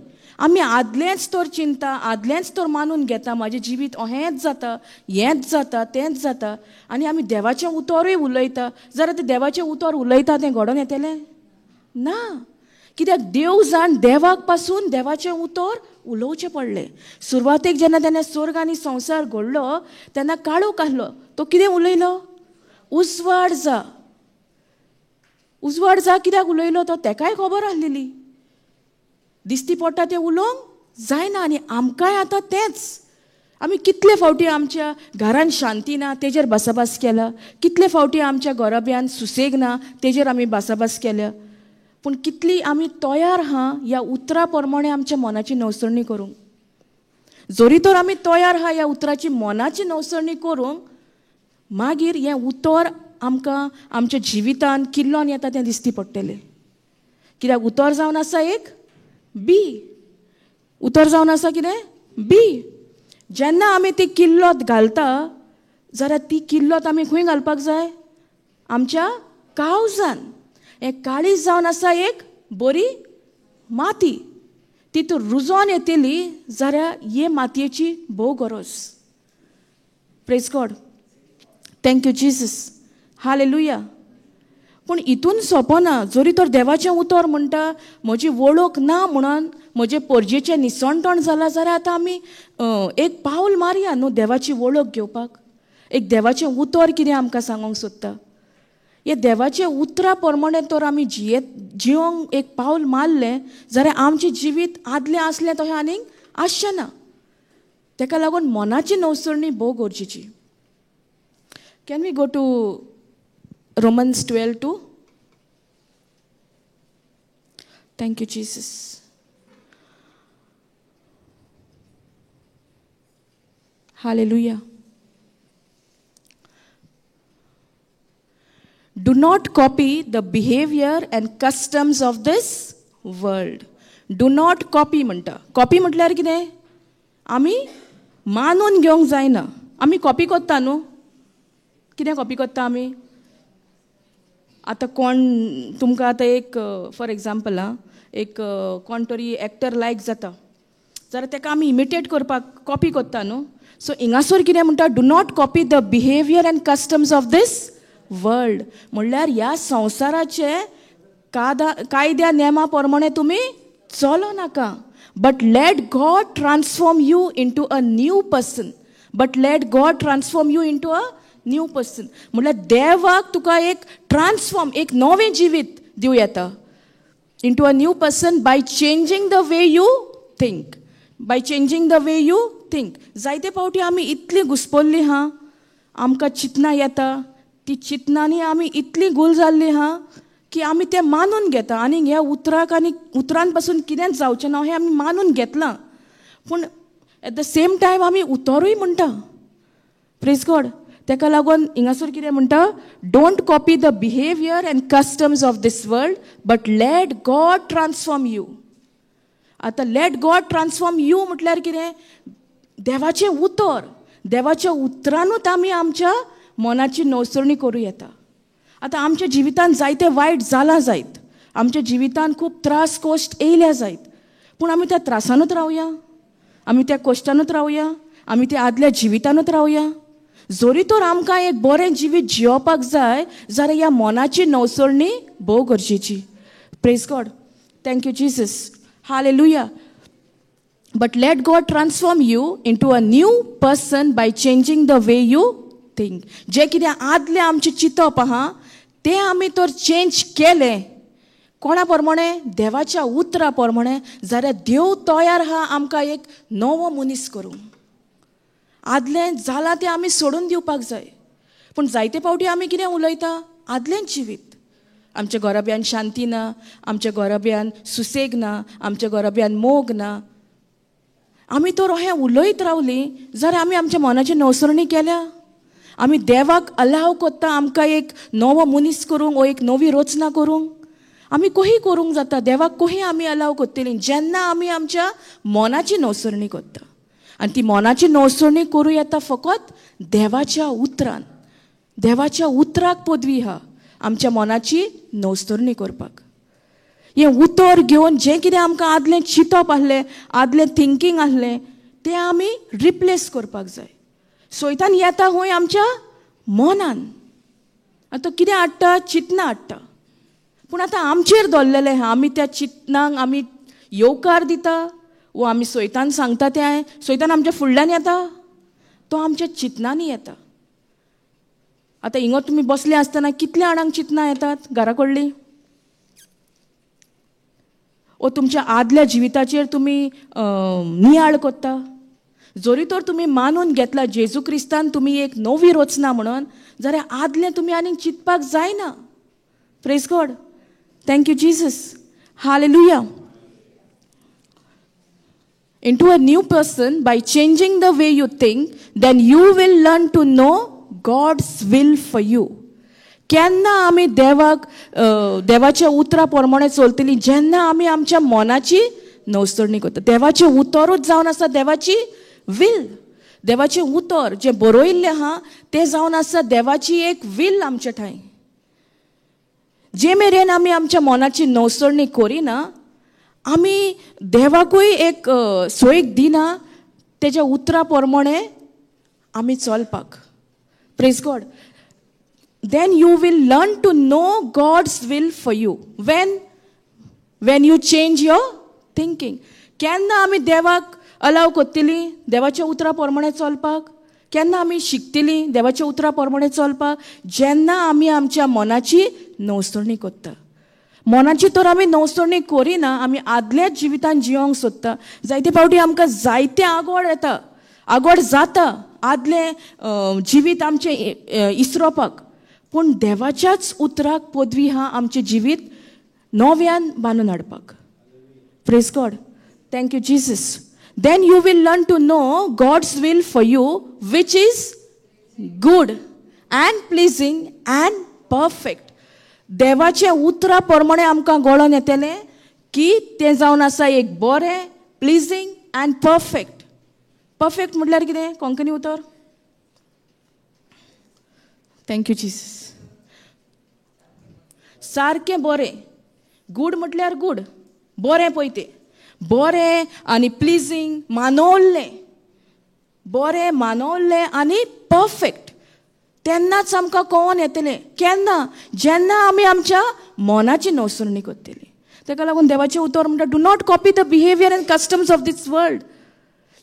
आमी आदलेंच तर चिंता, आदलेंच तर मानून घेता, म्हाजें जिवीत अहेंच जाता, हेंच जाता, तेंच जाता, आनी आमी देवाचें उतरूय उलयता जाल्यार तें देवाचें उतर उलयता तें घडोवन येतलें ना. कित्याक देव जाण देवाक पासून देवाचें उतर उलोवचें पडलें. सुरवातेक जेन्ना तेणें स्वर्ग आनी संवसार घडलो तेन्ना काळोख आसलो, तो कितें उलयलो? उजवाड जा. उजवाड जा कित्याक उलयलो तो? तेकाय खबर आसलेली, दिसती पडटा तें उलोवंक जायना. आनी आमकांय आतां तेंच, आमी कितले फावटी आमच्या घरान शांती ना तेजेर भासाभास केला, कितले फावटी आमच्या घराब्यान सुसेग ना तेजेर आमी भासाभास केल्या, पूण कितली आमी तयार आहा ह्या उतरा प्रमाणे आमच्या मनाची नवसरणी करूंक. जरी तर आमी तयार आहा ह्या उतराची मनाची नवसरणी करूंक, मागीर हें उतर आमकां आमच्या जिवितान किल्लोन येता तें दिसती पडटलें. कित्याक उतर जावन आसा एक बी, उतर जावन आसा कितें बी. जेन्ना आमी ती किल्लोत घालता जाल्यार ती किल्लोत आमी खंय घालपाक जाय? आमच्या काळजान. हें काळीज जावन आसा एक बरी माती, तितून रुजोन येतली जाल्यार हे मातयेची भोव गरज. Praise God, thank you Jesus, hallelujah. पूण हितून सोंपना. जरी तर देवाचें उतर म्हणटा म्हजी वळख ना म्हणून म्हजे पोरजेचें निसणटण जालां जाल्यार आतां आमी एक पावल मारया न्हू देवाची वळख घेवपाक. एक देवाचें उतर कितें आमकां सांगूंक सोदता, हे देवाचे उतरा प्रमाणे तर आमी जियोंक एक पावल मारलें जाल्यार आमचें जिवीत आदलें आसलें तशें आनीक आसचें ना. तेका लागून मनाची नवसरणी भोव गरजेची. Can we go to Romans 12:2? Thank you Jesus. Hallelujah. Do not copy the behavior and customs of this world. Do not copy म्हणटा. कॉपी म्हटल्यार कितें? आमी मानून घेवंक जायना. आमी कॉपी करता न्हू. कितें कॉपी करता आमी? आतां कोण तुमकां आतां एक फॉर एग्जाम्पल आं, एक कोण तरी एक्टर लायक जाता जाल्यार ताका आमी इमिटेट करपाक कॉपी करता न्हू. सो हिंगासर कितें म्हणटा? Do not copy the behaviour and customs of this world. म्हणल्यार ह्या संवसाराचे कायद्या नेमा प्रमाणे तुमी चलो नाका. But let God transform you into a new person. But let God transform you into a new person. म्हणल्यार देवाक तुका एक ट्रान्सफॉर्म, एक नवें जिवीत दिवं येता. Into a new person by changing the way you think. By changing the way you think. जायते फावटी आमी इतली घुसपल्ली हा, आमकां चिंतना येता, ती चिंतनांनी आमी इतली गुल जाल्ली हा की आमी तें मानून घेता आनी ह्या उतराक आनी उतरान पासून कितेंच जावचें ना हें आमी मानून घेतलां. पूण एट the same time आमी उतरूय म्हणटा. प्रेज गॉड. तेका लागून हिंगासर कितें म्हणटा? Don't copy the behaviour and customs of this world but let God transform you. आतां let God transform you म्हटल्यार कितें? देवाचें उतर, देवाच्या उतरानूच आमी आमच्या मनाची नवसरणी करूं येता. आतां आमच्या जिवितान जायते वायट जालां जायत, आमच्या जिवितान खूब त्रास कश्ट येयल्या जायत, पूण आमी त्या त्रासानूच रावया, आमी त्या कश्टानूच रावया, आमी त्या आदल्या जिवितानूच रावया. जरी तर आमकां एक बरें जिवीत जियोवपाक जाय जाल्यार ह्या मनाची नवसरणी भोव गरजेची. Praise God, thank you Jesus, hallelujah. But let God transform you into a new person by changing the way you think. जें कितें आदलें आमचें चिंतप आहा तें आमी तर चेंज केलें कोणा प्रमाणे? देवाच्या उतरा प्रमाणे, जाल्यार देव तयार आहा आमकां एक नवो मनीस करूंक. आदलें जालां तें आमी सोडून दिवपाक जाय. पूण जायते फावटी आमी कितें उलयता? आदलेंच जिवीत. आमच्या घराब्यान शांती ना, आमच्या घराब्यान सुसेग ना, आमच्या घराब्यान मोग ना. आमी तर अहें उलयत रावलीं जाल्यार आमी आमच्या मनाची नवसरणी केल्या. आमी देवाक अलाव कोत्ता आमकां एक नवो मनीस करूंक वो एक नवी रचना करूंक. आमी कोही करूंक जाता, देवाक कोही आमी अलाव कोत्तलीं जेन्ना आमी आमच्या मनाची नवसरणी कोत्ता. आनी ती मनाची नवसरणी करूं येता फकत देवाच्या उतरान. देवाच्या उतराक पदवी आहा आमच्या मनाची नवसरणी करपाक. हें उतर घेवन जें कितें आमकां आदलें चिंतप आसलें, आदलें थिंकींग आसलें, तें आमी रिप्लेस करपाक जाय. सोयतान येता खंय? आमच्या मनान. आतां तो कितें हाडटा? चिंतनां हाडटा. पूण आतां आमचेर दवरलेलें आहा, आमी त्या चिंतनांक आमी येवकार दिता वो आमी सोयतान सांगता तें. सोयतान आमच्या फुडल्यान येता, तो आमच्या चिंतनांनी येता. आतां हिंगा तुमी बसले आसतना कितल्या जाणांक चिंतनां येतात घरा कडली? ओ तुमच्या आदल्या जिविताचेर तुमी नियाळ करता. जरी तर तुमी मानून घेतला जेजू क्रिस्तान तुमी एक नवी रचना म्हणून, जाल्यार आदलें तुमी आनीक चिंतपाक जायना. Praise God, thank you Jesus, hallelujah. Into a new person by changing the way you think, then you will learn to know God's will for you. केन्ना आमी देवाक देवाच्या उतरा प्रमाणे चलतली? जेन्ना आमी आमच्या मनाची नवसरणी करता. देवाचें उतरूच जावन आसा देवाची will. देवाचें उतर जें बरयल्लें आहा तें जावन आसा देवाची एक will आमच्या ठांय. जे मेरेन आमी आमच्या मनाची नवसरणी करिना, आमी देवाकूय एक सोयीक दिना तेज्या उतरा प्रमाणे आमी चलपाक. Praise God. Then you will learn to know God's will for you. When you change your thinking. केन्ना आमी देवाक अलाव करतली देवाच्या उतरा प्रमाणे चलपाक? केन्ना आमी शिकतली देवाच्या उतरा प्रमाणे चलपाक? जेन्ना आमी आमच्या मनाची नवसरणी करता. मनाची तर आमी नवसरणी करिना, आमी आदल्याच जिवितान जियोंक सोदता. जायते फावटी आमकां जायते आगोड येता, आगोड जाता आदलें जिवीत आमचें इसरोपाक. पूण देवाच्याच उतराक पदवी हा आमचें जिवीत नव्यान बांदून हाडपाक. Praise God, thank you Jesus. Then you will learn to know God's will for you, which is good and pleasing and perfect. देवाच्या उतरा प्रमाणे आमकां गळोन येतलें की तें जावन आसा एक बरें, प्लिजींग अँड परफेक्ट. परफेक्ट म्हटल्यार कितें कोंकणी उतर? Thank you Jesus. सारकें बरें. गूड म्हटल्यार गूड, बरें पळय तें बरें आनी प्लिजींग, मानवल्लें, बरें मानवल्लें आनी परफेक्ट. तेन्नाच आमकां कळोन येतलें. केन्ना? जेन्ना आमी आमच्या मनाची नवसरणी करतली. ताका लागून देवाचें उतर म्हणटा, do not copy the behaviour and customs of this world.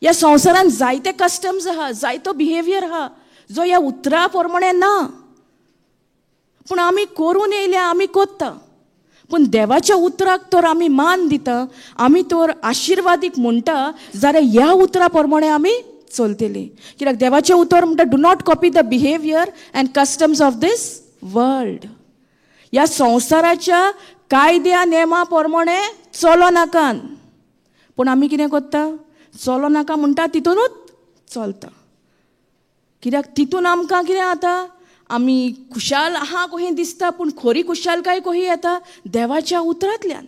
ह्या संवसारान जायते कस्टम्स आहा, जायतो बिहेवियर आहा जो ह्या उतरा प्रमाणे ना, पूण आमी करून येयल्या, आमी करता. पूण देवाच्या उतराक तर आमी मान दिता, आमी तर आशिर्वादीक म्हणटा, जाल्यार ह्या उतरा प्रमाणे आमी चलतली. कित्याक देवाचें उतर म्हणटा, do not copy the behaviour and customs of this world. ह्या संवसाराच्या कायद्या नेमा प्रमाणे चलो नाकान. पूण आमी कितें करता? चलो नाका म्हणटा तितूनच चलता. कित्याक तितून आमकां कितें जाता? आमी खुशाल आहा कशी दिसता, पूण खरी खुशालकाय कशी येता? देवाच्या उतरांतल्यान.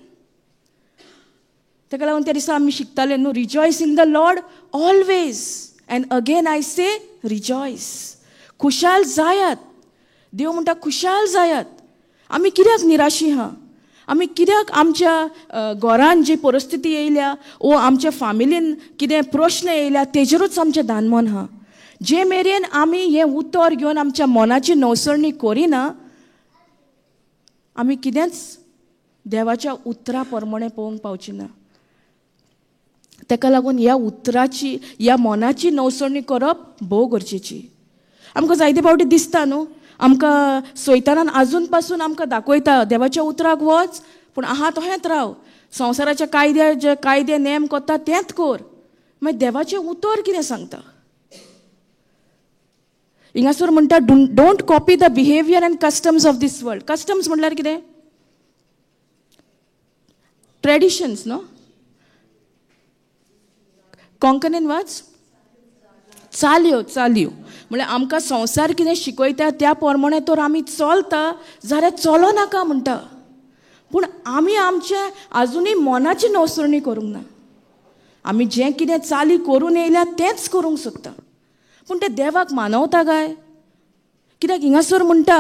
ताका लागून त्या दिसा आमी शिकताले न्हू, rejoice in the Lord always and again I say rejoice. खुशाल जायात. देव म्हणटा खुशाल जायात. आमी कित्याक निराशी आहा? आमी कित्याक आमच्या घरान जी परिस्थिती येयल्या वो आमच्या फामिलीन कितें प्रश्न येयल्या तेजेरूच आमचें दानमन आहा. जे मेरेन आमी हें उतर घेवन आमच्या मनाची नवसरणी करिना, आमी कितेंच देवाच्या उतरा प्रमाणे पळोवंक पावची ना. ताका लागून ह्या उतराची, ह्या मनाची नवसरणी करप भोव गरजेची. आमकां जायते फावटी दिसता न्हू, आमकां सैतानान आजून पासून आमकां दाखयता देवाच्या उतराक वच, पूण आहा तहेंच राव, संवसाराच्या कायद्या जे कायदे नेम करता तेंच कर. मागीर देवाचें उतर कितें सांगता? हिंगासर म्हणटा, don't copy the behaviour and customs of this world. Customs म्हणल्यार कितें? ट्रेडिशन्स न्हू. कोंकणीन वाच, चालयो. चालयो म्हणल्यार आमकां संवसार कितें शिकयता त्या प्रमाणे तर आमी चलता जाल्यार चलो नाका म्हणटा. पूण आमी आमच्या आजुनूय मनाची नवसरणी करूंक ना. आमी जें कितें चाली करून येयल्या तेंच करूंक सोदता, पूण तें देवाक मानवता काय? कित्याक हिंगासर म्हणटा,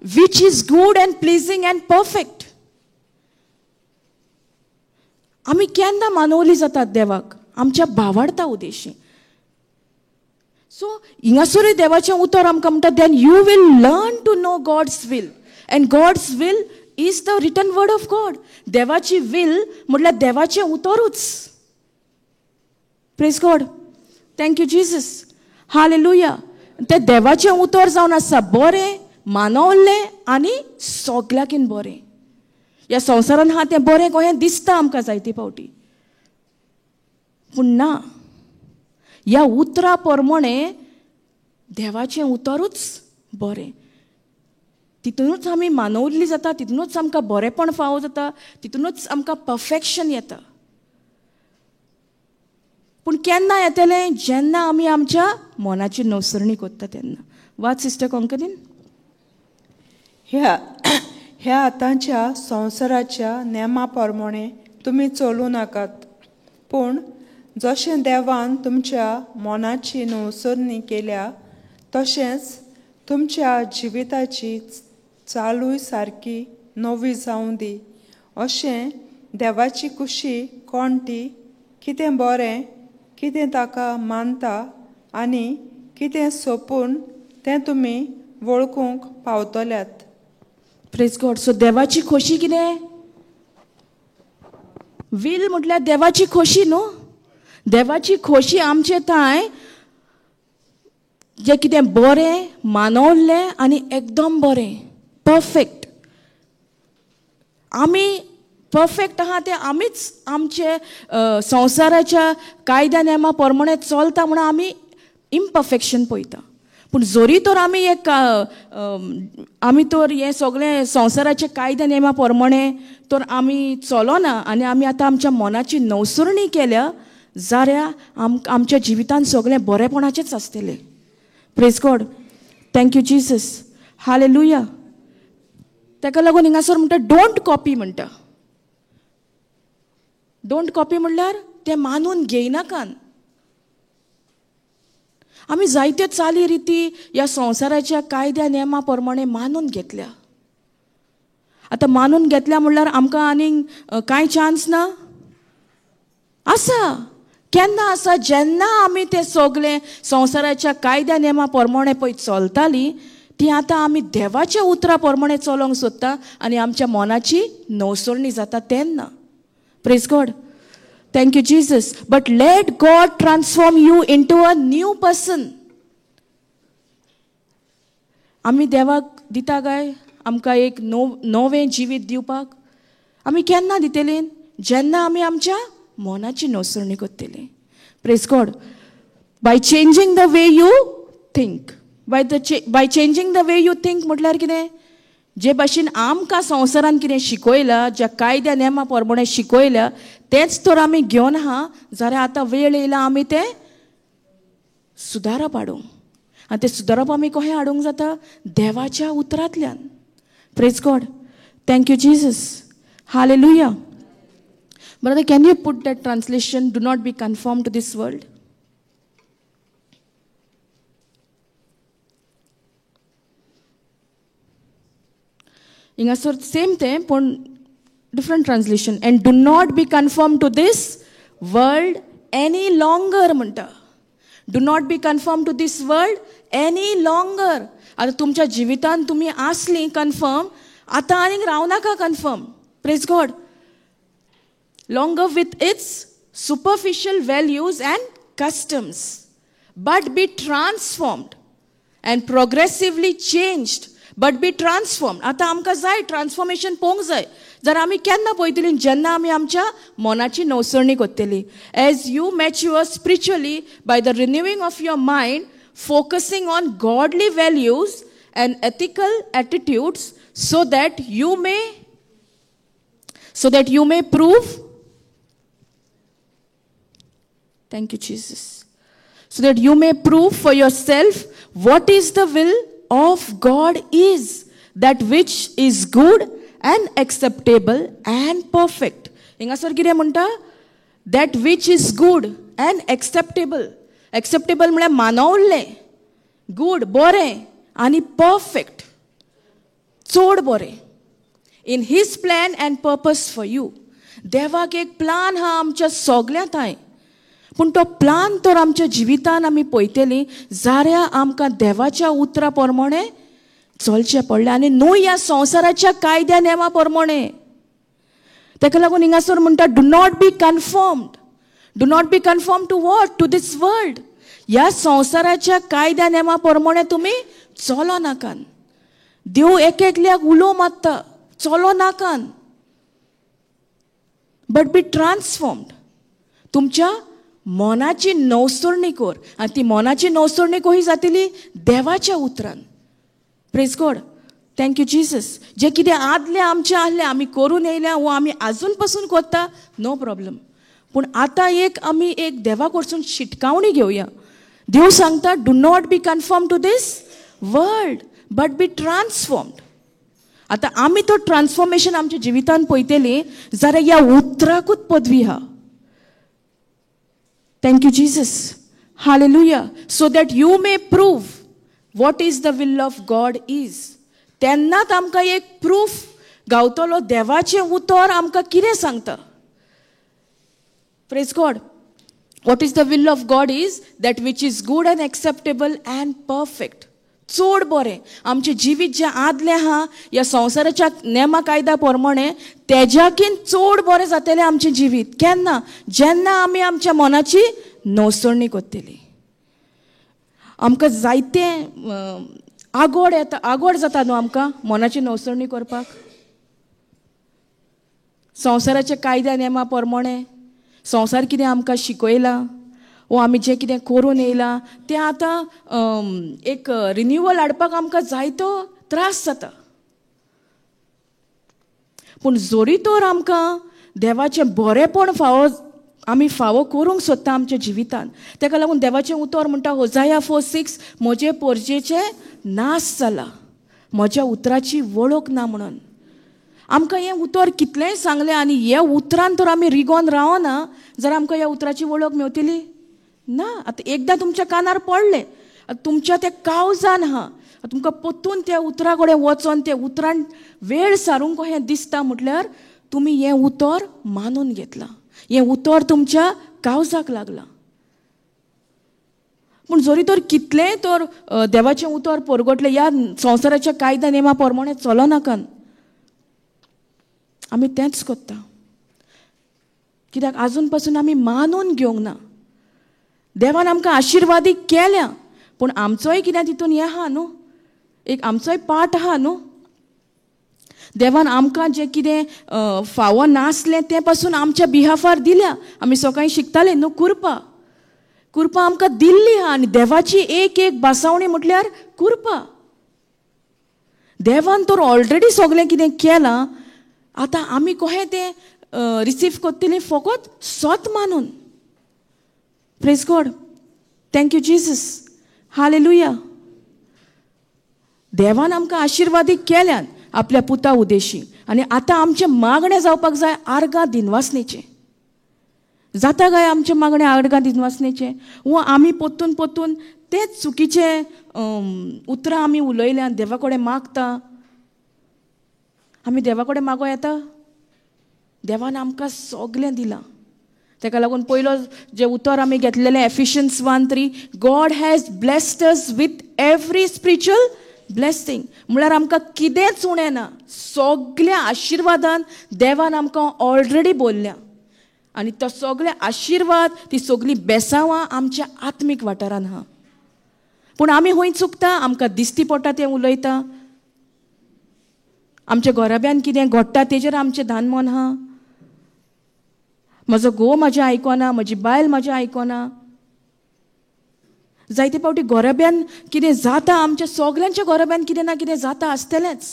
which is good and pleasing and perfect. आमी केन्ना मानवली जातात देवाक आमच्या भावार्ता उदेशी. सो हिंगासरूय देवाचें उतर आमकां म्हणटा, then you will learn to know God's will, and God's will is the written word of God. देवाची will म्हटल्यार देवाचें उतरूच. Praise God, thank you Jesus, hallelujah. तें देवाचें उतर जावन आसा बरें, मानवल्लें आनी सगल्याकीन बरें. ह्या संवसारान आहा तें बरें कशें दिसता आमकां जायते फावटी, पूण ना, ह्या उतरा प्रमाणे देवाचें उतरूच बरें. तितूनच आमी मानवल्ली जाता, तितूनच आमकां बरेंपण फावो जाता, तितूनच आमकां परफेक्शन येता. पूण केन्ना येतलें? जेन्ना आमी आमच्या मनाची नवसरणी करता तेन्ना. वाच सिस्टर कोंकणीन. ह्या ह्या आतांच्या संवसाराच्या नेमा प्रमाणे तुमी चलूं नाकात, पूण जशें देवान तुमच्या मनाची नवसरणी केल्या तशेंच तुमच्या जिविताची चालूय सारकी नवी जावं दी. अशें देवाची कुशी कोण ती, कितें बरें, कितें ताका मानता आनी कितें सोंपून तें तुमी वळखूंक पावतल्यात. Praise God. सो देवाची खोशी कितें? Will म्हटल्यार देवाची खोशी न्हू. देवाची खोशी आमचे थांय जें कितें बरें मानवल्लें आनी एकदम बरें, परफेक्ट. आमी परफेक्ट आहा तें आमीच आमचे संवसाराच्या कायद्या नेमा प्रमाणे चलता म्हणून आमी इम्परफेक्शन पळयता. पूण जरी तर आमी एक आमी तर हें सगळें संवसाराच्या कायद्या नेमा प्रमाणे तर आमी चलना आनी आमी आतां आमच्या मनाची नवसरणी केल्या जाल्यार आमच्या जिवितान सगळें बरेपणाचेंच आसतलें. Praise God, thank you Jesus, hallelujah. ताका लागून हिंगासर म्हणटा don't copy म्हणटा. Don't copy म्हणल्यार तें मानून घेयनाकान. आमी जायत्यो चाली रिती ह्या संवसाराच्या कायद्या नेमा प्रमाणे मानून घेतल्या. आतां मानून घेतल्या म्हणल्यार आमकां आनीक कांय चान्स ना आसा. केन्ना आसा? जेन्ना आमी ते सगळे संवसाराच्या कायद्या नेमा प्रमाणे पळय चलताली ती आतां आमी देवाच्या उतरा प्रमाणे चलोवंक सोदता आनी आमच्या मनाची नवसरणी जाता तेन्ना. Praise God, thank you Jesus. But let God transform you into a new person. आमी देवाक दिता काय आमकां एक नवें जिवीत दिवपाक? आमी केन्ना दितली? जेन्ना आमी आमच्या मनाची नवसरणी करतली. Praise God. By changing the way you think, by changing the way you think म्हटल्यार कितें? जे भाशेन आमकां संवसारान कितें शिकयलां, ज्या कायद्या नेमा प्रमाणे शिकयल्या तेंच तर आमी घेवन आहा जाल्यार आतां वेळ येयला आमी तें सुदारप हाडूंक. आनी तें सुदारप आमी कशें हाडूंक जाता? देवाच्या उतरांतल्यान. Praise God, thank you Jesus, hallelujah. Brother, can you put that translation, do not be conform to this world? हिंगासर सेम तें पूण different translation. And do not be conform to this world any longer म्हणटा. Do not be conform to this world any longer. आतां तुमच्या जिवितान तुमी आसलीं confirm, आतां आनीक रावनाका confirm. Praise God. Longer with its superficial values and customs, but be transformed and progressively changed, but be transformed. आतां आमकां जाय ट्रान्सफॉर्मेशन पळोवंक जाय. जर आमी केन्ना पळयतली? जेन्ना आमी आमच्या मनाची नवसरणी करतली. As you mature spiritually by the renewing of your mind, focusing on godly values and ethical attitudes, so that you may prove, thank you Jesus, so that you may prove for yourself what is the will of God is, that which is good and acceptable and perfect. हिंगासर कितें म्हणटा? That which is good and acceptable. Acceptable म्हळ्यार मानवल्लें, good बरें आनी perfect चड बरें, in his plan and purpose for you. देवाक एक plan आहा आमच्या सगल्या थांय, पूण तो प्लान तर आमच्या जिवितान आमी पळयतली जाल्यार आमकां देवाच्या उतरा प्रमाणे चलचें पडलें आनी न्हू ह्या संवसाराच्या कायद्या नेमा प्रमाणे. ताका लागून हिंगासर म्हणटा, do not be conformed. Do not be conform to what? To this world. ह्या संवसाराच्या कायद्या नेमा प्रमाणे तुमी चलो नाकान. देव एक एकल्याक उलो मारता, चलो नाकान, बट बी ट्रान्सफॉर्म्ड. तुमच्या मनाची नवसरणी कर, आनी ती मनाची नवसरणी कशी जातली? देवाच्या उतरान. Praise God, thank you Jesus. जे कितें आदलें आमचें आहलें आमी करून येयल्या वो आमी आजून पसून करता, नो प्रॉब्लम. पूण आतां एक आमी एक देवा कडसून शिटकावणी घेवया. देव सांगता, do not be conform to this world but be transformed. आतां आमी तो ट्रान्सफॉर्मेशन आमच्या जिवितान पळयतली जाल्यार ह्या उतराकूच पदवी आहा. Thank you Jesus, hallelujah. So that you may prove what is the will of God is. तेन्नाच आमकां एक प्रूफ गावतलो देवाचें उतर आमकां कितें सांगता. Praise God. What is the will of God is that which is good and acceptable and perfect. चड बरें आमचें जिवीत जें आदलें आहा ह्या संवसाराच्या नेमा कायद्या प्रमाणे तेज्याकीन चड बरें जातलें आमचें जिवीत. केन्ना? जेन्ना आमी आमच्या मनाची नवसरणी करतली. आमकां जायते आगोड येता, आगोड जाता न्हू आमकां मनाची नवसरणी करपाक. संवसाराच्या कायद्या नेमा प्रमाणे संवसार कितें आमकां शिकयलां वो आमी जें कितें करून येयलां तें आतां एक रिन्युअल हाडपाक आमकां जायतो त्रास जाता. पूण जोरी तर आमकां देवाचें बरेंपण फावो आमी फावो करूंक सोदता आमच्या जिवितान, ताका लागून देवाचें उतर म्हणटा होजाया 4:6, म्हजे पोरजेचें नाश जाला, म्हज्या उतराची वळख ना म्हणून. आमकां हें उतर कितलेंय सांगलें आनी ह्या उतरान तर आमी रिगोन रावना जाल्यार आमकां ह्या उतराची वळख मेवतली ना. आतां एकदां तुमच्या कानार पडलें, आतां तुमच्या त्या कावजान आहा, तुमकां परतून त्या उतरा कडेन वचोन त्या उतरान वेळ सारूंक कशें दिसता म्हटल्यार तुमी हें उतर मानून घेतलां, हें उतर तुमच्या कावजाक लागलां. पूण जरी तर कितलेंय तर देवाचें उतर परगटलें ह्या संवसाराच्या कायद्या नेमा प्रमाणे चलनाकान, आमी तेंच करता. कित्याक आजून पासून आमी मानून घेवंक ना. देवान आमकां आशिर्वादी केल्या, पूण आमचोय कितें तितून हें आहा न्हू, एक आमचोय पार्ट आहा न्हू. देवान आमकां जें कितें फावो नासलें तें पासून आमच्या बिहाफार दिल्या. आमी सकाळीं शिकताले न्हू, कुरपा कुरपा आमकां दिल्ली आहा आनी देवाची एक एक बासावणी म्हटल्यार कुरपा. देवान तर ऑलरेडी सगळें कितें केलां, आतां आमी कशें तें रिसीव करतलीं? फकत सत मानून. Praise God, thank you Jesus, hallelujah. देवान आमकां आशिर्वादी केल्यान आपल्या पुता उदेशी, आनी आतां आमचें मागणें जावपाक जाय आर्गां दिनवासणेचें. जाता काय आमचें मागणें आर्गां दिनवासणेचें? वो आमी परतून परतून तेच चुकीचें उतरां आमी उलयल्यान देवा कडेन मागता. आमी देवा कडेन मागो येता? देवान आमकां सगळें दिलां. ताका लागून पयलो जें उतर आमी घेतलेलें Ephesians 1:3, God has blessed us with every spiritual blessing. म्हळ्यार आमकां कितेंच उणें ना, सगल्या आशिर्वादान देवान आमकां ऑलरेडी बोल्ल्या आनी तो सगळे आशिर्वाद, ती सगळीं बेसांवां आमच्या आत्मीक वाठारान आहा. पूण आमी खंय चुकता? आमकां दिसती पडटा तें उलयता, आमच्या घराब्यान कितें घडटा तेजेर आमचें धान मन आहा. म्हजो घोव म्हजें आयकना, म्हजी बायल म्हजें आयकना. जायते फावटी घराब्यान कितें जाता, आमच्या सगल्यांच्या घराब्यान कितें ना कितें जाता आसतलेंच.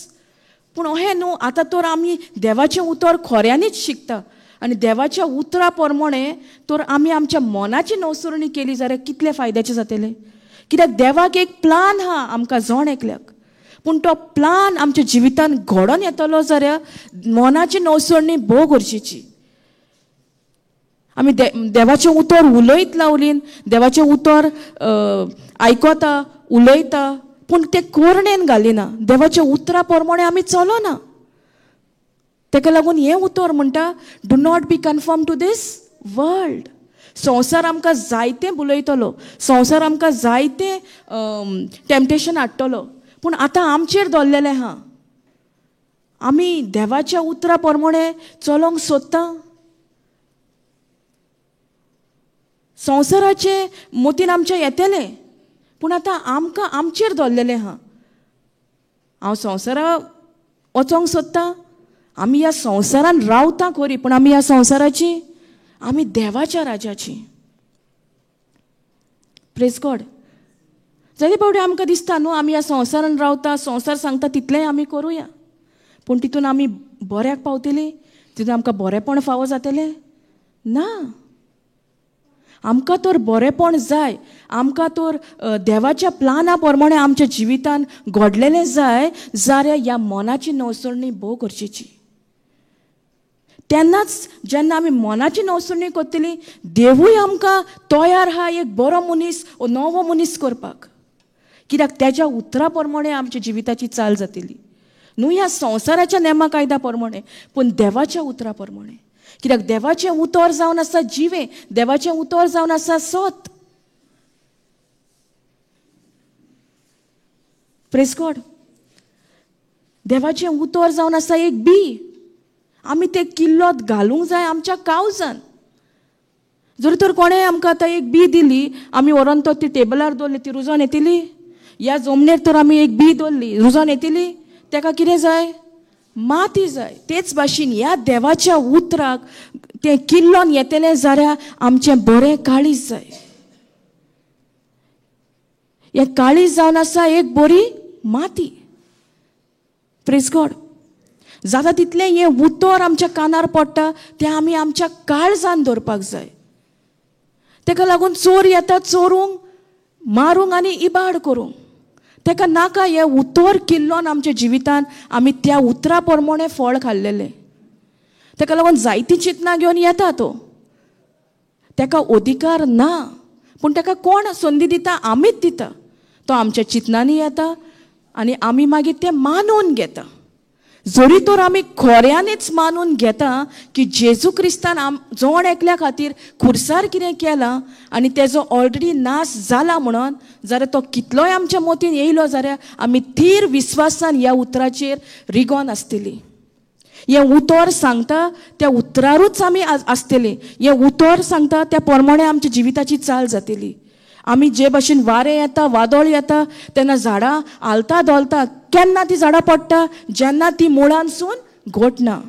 पूण अहें न्हू, आतां तर आमी देवाचें उतर खऱ्यांनीच शिकता आनी देवाच्या उतरा प्रमाणे तर आमी आमच्या मनाची नवसरणी केली जाल्यार कितले फायद्याचें जातलें. कित्याक देवाक एक प्लान आहा आमकां जण एकल्याक, पूण तो प्लान आमच्या जिवितान घडोवन येतलो जाल्यार मनाची नवसरणी भोव गरजेची. आमी देवाचें उतर उलयत लावलीन, देवाचें उतर आयकता उलयता, पूण तें कोरणेन घालिना, देवाच्या उतरा प्रमाणे आमी चलना. ताका लागून हें उतर म्हणटा, do not be conform to this world. संवसार आमकां जायतें बुलयतलो, संवसार आमकां जायतें टेम्पटेशन हाडटलो, पूण आतां आमचेर दवरलेलें आहा. आमी देवाच्या उतरा प्रमाणे चलोंक सोदता. संवसाराचे मोतीन आमच्या येतलें, पूण आतां आमकां आमचेर दवरलेलें आहा. हांव संवसारा वचोंक सोदता. आमी ह्या संवसारान रावता खरी, पूण आमी ह्या संवसाराची, आमी देवाच्या राजाची. Praise God. जायते फावटी आमकां दिसता न्हू, आमी ह्या संवसारान रावता, संवसार सांगता तितलेंय आमी करुया, पूण तितून आमी बऱ्याक पावतली, तितून आमकां बरेंपण फावो जातलें ना. आमकां तर बरेंपण जाय, आमकां तर देवाच्या प्लाना प्रमाणे आमच्या जिवितान घडलेलें जाय जाल्यार ह्या मनाची नवसरणी भोव गरजेची. तेन्नाच जेन्ना आमी मनाची नवसरणी करतली, देवूय आमकां तयार आहा एक बरो मनीस, नवो मनीस करपाक. कित्याक तेज्या उतरा प्रमाणे आमच्या जिविताची चाल जातली, न्हू ह्या संवसाराच्या नेमा कायद्या प्रमाणे, पूण देवाच्या उतरा प्रमाणे. कित्याक देवाचें उतर जावन आसा जिवें, देवाचें उतर जावन आसा सत. Praise God. देवाचें उतर जावन आसा एक बी, आमी तें किल्लोत घालूंक जाय आमच्या कावजान. जर तर कोणें आमकां आतां एक बी दिली, आमी व्हरोन तो ती टेबलार दवरली, ती रुजोन येतली. ह्या जमनीर तर आमी एक बी दवरली, रुजोन येतली, तेका कितें जाय? माती जाय. तेच भाशेन ह्या देवाच्या उतराक तें किल्लोन येतलें जाल्यार आमचें बरें काळीज जाय. हें काळीज जावन आसा एक बरी माती. Praise God. जाता तितलें हें उतर आमच्या कानार पडटा तें आमी आमच्या काळजान दवरपाक जाय. तेका लागून चोर येता चोरूंक, मारूंक आनी इबाड करूंक. तेका नाका हें उतर किल्लोन आमच्या जिवितान आमी त्या उतरा प्रमाणे फळ खाल्लेलें. तेका लागून जायतीं चिंतनां घेवन येता तो, तेका अधिकार ना, पूण तेका कोण संदी दिता? आमीच दिता. तो आमच्या चिंतनांनी येता आनी आमी मागीर तें मानून घेता. जरी तर आमी खऱ्यांनीच मानून घेता की जेजू क्रिस्तान जण एकल्या खातीर खुर्सार कितें केलां आनी तेजो ऑलरेडी नाश जाला म्हणून, जाल्यार तो कितलोय आमच्या मतीन येयलो जाल्यार आमी थीर विस्वासान ह्या उतराचेर रिगोन आसतली. हें उतर सांगता त्या उतरारूच आमी आसतली. हें उतर सांगता त्या प्रमाणे आमच्या जिविताची चाल जातली. आमी जे भाशेन वारें येता, वादळ येता तेन्ना झाडां हालता धोलता, केन्ना ती झाडां पडटा? जेन्ना ती मुळांसून घोटना.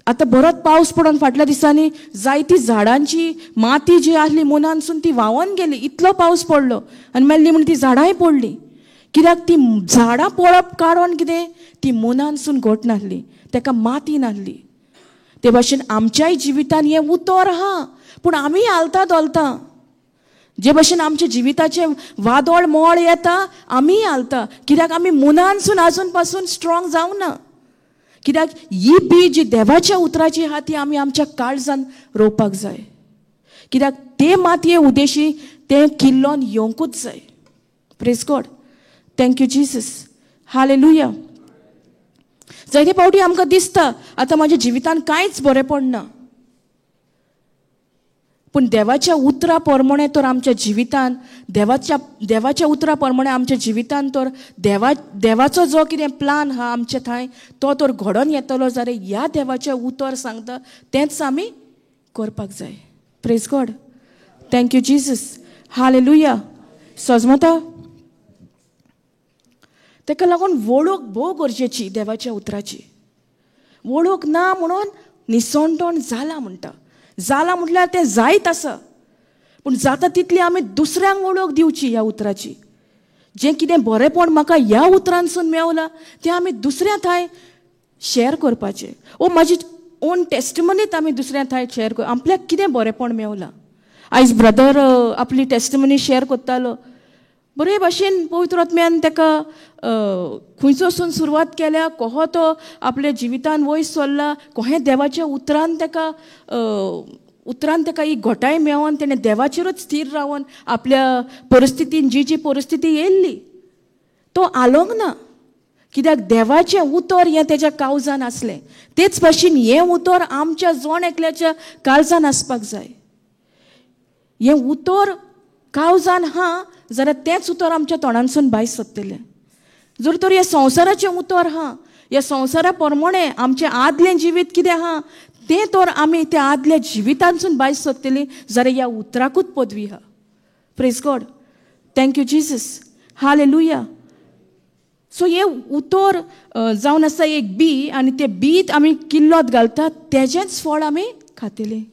आतां बरोच पावस पडोन फाटल्या दिसांनी जायती झाडांची माती जी आसली मुनांसून ती व्हांवन गेली, इतलो पावस पडलो आनी मेल्ली म्हण ती झाडांय पडली. कित्याक ती झाडां पडप कारण कितें? ती मुनांसून घट नासली, तेका माती नासली. ते भाशेन आमच्याय जिवितान हें उतर आहा, पूण आमी हालता धोलता. जे भाशेन आमच्या जिविताचें वादळ मोळ येता, आमीय हालता. कित्याक आमी मुनांसून आजून पासून स्ट्रॉंग जावना. कित्याक ही बी जी देवाच्या उतराची आहा ती आमी आमच्या काळजान रोवपाक जाय. कित्याक ते मातये उदेशी तें किल्लोन येवंकूच जाय. Praise God. Thank you Jesus. Hallelujah. जायते फावटी आमकां दिसता आतां म्हाज्या जिवितान कांयच बरें पडना, पूण देवाच्या उतरा प्रमाणे तर आमच्या जिवितान, देवाच्या उतरा प्रमाणे आमच्या जिवितान तर देवाचो जो कितें प्लान आहा आमच्या थंय तो तर घडोवन येतलो जाल्यार ह्या देवाचें उतर सांगता तेंच आमी करपाक जाय. Praise God. Thank you Jesus. Hallelujah. सजमता. तेका लागून वळख भोव गरजेची देवाच्या उतराची. वळख ना म्हणून निसणटण जाला म्हणटा. जाला म्हटल्यार तें जायत आसा, पूण जाता तितली आमी दुसऱ्यांक वळख दिवची ह्या उतराची. जें कितें बरेंपण म्हाका ह्या उतरांसून मेवलां तें आमी दुसऱ्या थंय शेअर करपाचें. ओ म्हाजी ओन टेस्टिमनीत आमी दुसऱ्या थंय शेअर कर, आपल्याक कितें बरेंपण मेवलां. आयज ब्रदर आपली टेस्टिमनी शेअर करतालो, बरे भाशेन पवित्र आत्म्यान ताका खंयचोसून सुरवात केल्या, कोहो तो आपल्या जिवितान वयर सरला, कोहें देवाच्या उतरान ताका ही घटाय मेळोन तेणें देवाचेरूच स्थीर रावन आपल्या परिस्थितीन जी जी परिस्थिती येयल्ली तो आलोंक ना. कित्याक देवाचें उतर हें तेज्या काळजान आसलें. तेच भाशेन हें उतर आमच्या जण एकल्याच्या काळजान आसपाक जाय. हें उतर काळजान हा जाल्यार तेंच उतर आमच्या तोंडांसून भायर सरतलें. जर तर हें संवसाराचें उतर हा, ह्या संवसारा प्रमाणे आमचें आदलें जिवीत कितें आहा तें तर आमी त्या आदल्या जिवितांसून भायर सरतलीं जाल्यार ह्या उतराकूच पदवी आहा. Praise God, thank you Jesus, hallelujah. So हें उतर जावन आसा एक बी आनी तें बीत आमी किल्लोत घालतात तेजेंच फळ आमी खातलीं.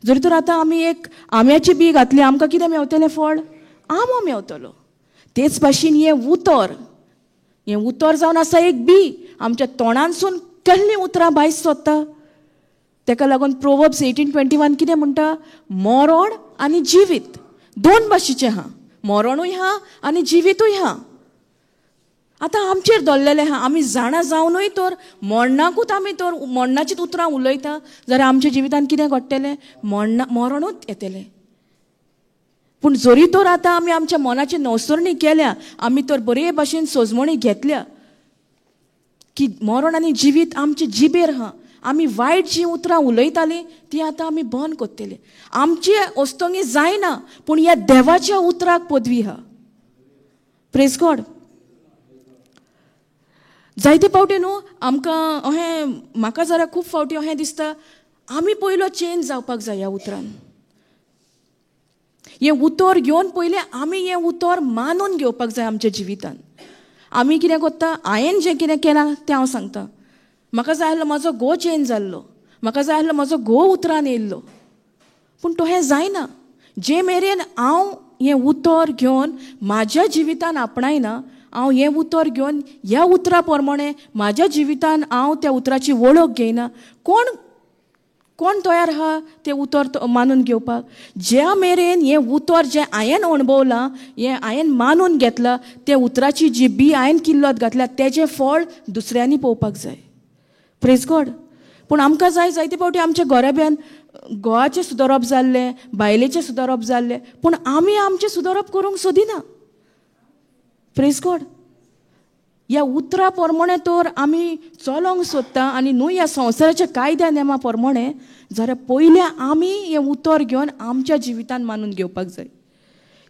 जर तर आतां आमी एक आंब्याची बी घातली, आमकां कितें मेवतलें फळ? आंबो मेवतलो. तेच भाशेन हें उतर, हें उतर जावन आसा एक बी, आमच्या तोंडांसून कसलीं उतरां भायर सोदता. तेका लागून प्रोवर्ब्स 18:21 कितें म्हणटा? मरण आनी जिवीत दोन भाशेचें आहा. मरणूय आहा आनी जिवीतूय आहा. आतां आमचेर दवरलेलें आहा, आमी जाणा जावनूय तर मरणाकूच आमी तर मरणाचीच उतरां उलयता जाल्यार आमच्या जिवितान कितें घडटलें? मरणूच येतलें. पूण जरी तर आतां आमी आमच्या मनाची नवसरणी केल्या, आमी तर बरे भाशेन सोजमणी घेतल्या की मरण आनी जिवीत आमचे जिबेर आहा, आमी वायट जीं उतरां उलयतालीं तीं आतां आमी बंद करतले. आमचे अस्तंगी जायना पूण ह्या देवाच्या उतराक पदवी आहा. Praise God. जायते फावटी न्हू आमकां अहें, म्हाका जरा खूब फावटी अहें दिसता आमी पयलो चेंज जावपाक जाय ह्या उतरान. हें उतर घेवन पयलें आमी हें उतर मानून घेवपाक जाय आमच्या जिवितान. आमी कितें करता, हांवें जें कितें केलां तें हांव सांगता. म्हाका जाय आसलो म्हजो घोव चेंज जाल्लो, म्हाका जाय आसलो म्हजो घोव उतरान येयल्लो, पूण तो हें जायना. जे मेरेन हांव हें उतर घेवन म्हाज्या जिवितान आपणायना, हांव हें उतर घेवन ह्या उतरा प्रमाणे म्हाज्या जिवितान हांव त्या उतराची वळख घेयना, कोण कोण तयार आहा तें उतर मानून घेवपाक? ज्या मेरेन हें उतर जें हांवें अणभवलां, हें हांवें मानून घेतलां, त्या उतराची जी बी हांवें किल्लत घातल्या तेजें फळ दुसऱ्यांनी पळोवपाक जाय. Praise God. पूण आमकां जाय जायते फावटी आमच्या घराब्यान घोवाचें सुदारप जाल्लें, बायलेचें सुदारप जाल्लें, पूण आमी आमचें सुदारप करूंक सोदिना. Praise God. ह्या उतरा प्रमाणे तर आमी चलोंक सोदता आनी न्हू ह्या संवसाराच्या कायद्या नेमा प्रमाणे, जाल्यार पयलें आमी हें उतर घेवन आमच्या जिवितान मानून घेवपाक जाय.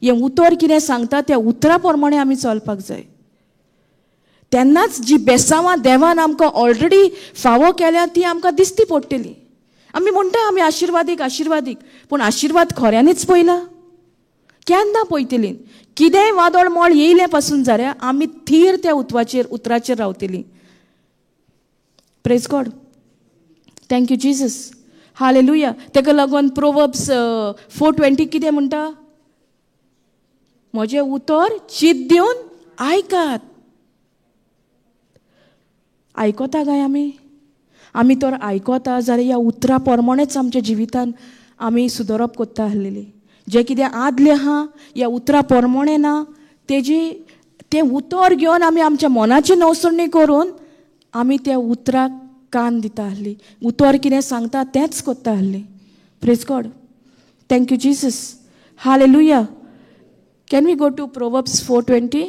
हें उतर कितें सांगता त्या उतरा प्रमाणे आमी चलपाक जाय. तेन्नाच जी बेसांवां देवान आमकां ऑलरेडी फावो केल्या ती आमकां दिसती पडटली. आमी म्हणटा आमी आशिर्वादीक आशिर्वादीक, पूण आशिर्वाद खऱ्यांनीच पयला? केन्ना पळयतली? कितेंय वादळ मळ येयलें पासून जाल्यार आमी थीर त्या उतराचेर रावतली. Praise God, thank you Jesus, hallelujah. तेका लागून प्रोवर्ब्स 4:20 कितें म्हणटा? म्हजें उतर चित दिवन आयकात. आयकता काय आमी? आमी तर आयकता जाल्यार ह्या उतरा प्रमाणेच आमच्या जिवितान आमी सुदारप करता आसलेली. जें कितें आदलें आहा ह्या उतरा प्रमाणे ना, तेजी तें उतर घेवन आमी आमच्या मनाची नवसरणी करून आमी त्या उतराक कान दिता आसली. उतर कितें सांगता तेंच करता आसली. Praise God, thank you Jesus, hallelujah. Can we go to Proverbs 4:20?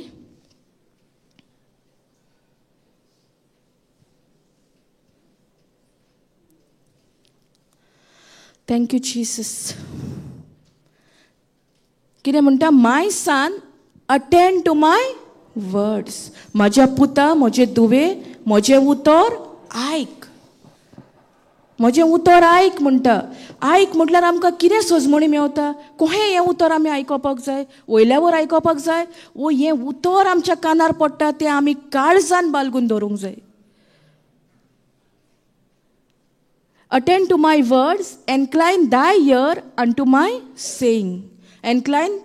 Thank you Jesus. कितें म्हणटा? My son attend to my words. म्हज्या पुता, म्हजे दुवे, म्हजें उतर आयक. म्हजें उतर आयक म्हणटा. आयक म्हटल्यार आमकां कितें सोजमणी मेवता? कोहें हें उतर आमी आयकोपाक जाय? वयल्यावर आयकोपाक जाय वो हें उतर आमच्या कानार पडटा तें आमी काळजान बालगून दवरूंक जाय. Attend to my words, incline thy ear unto my saying. Incline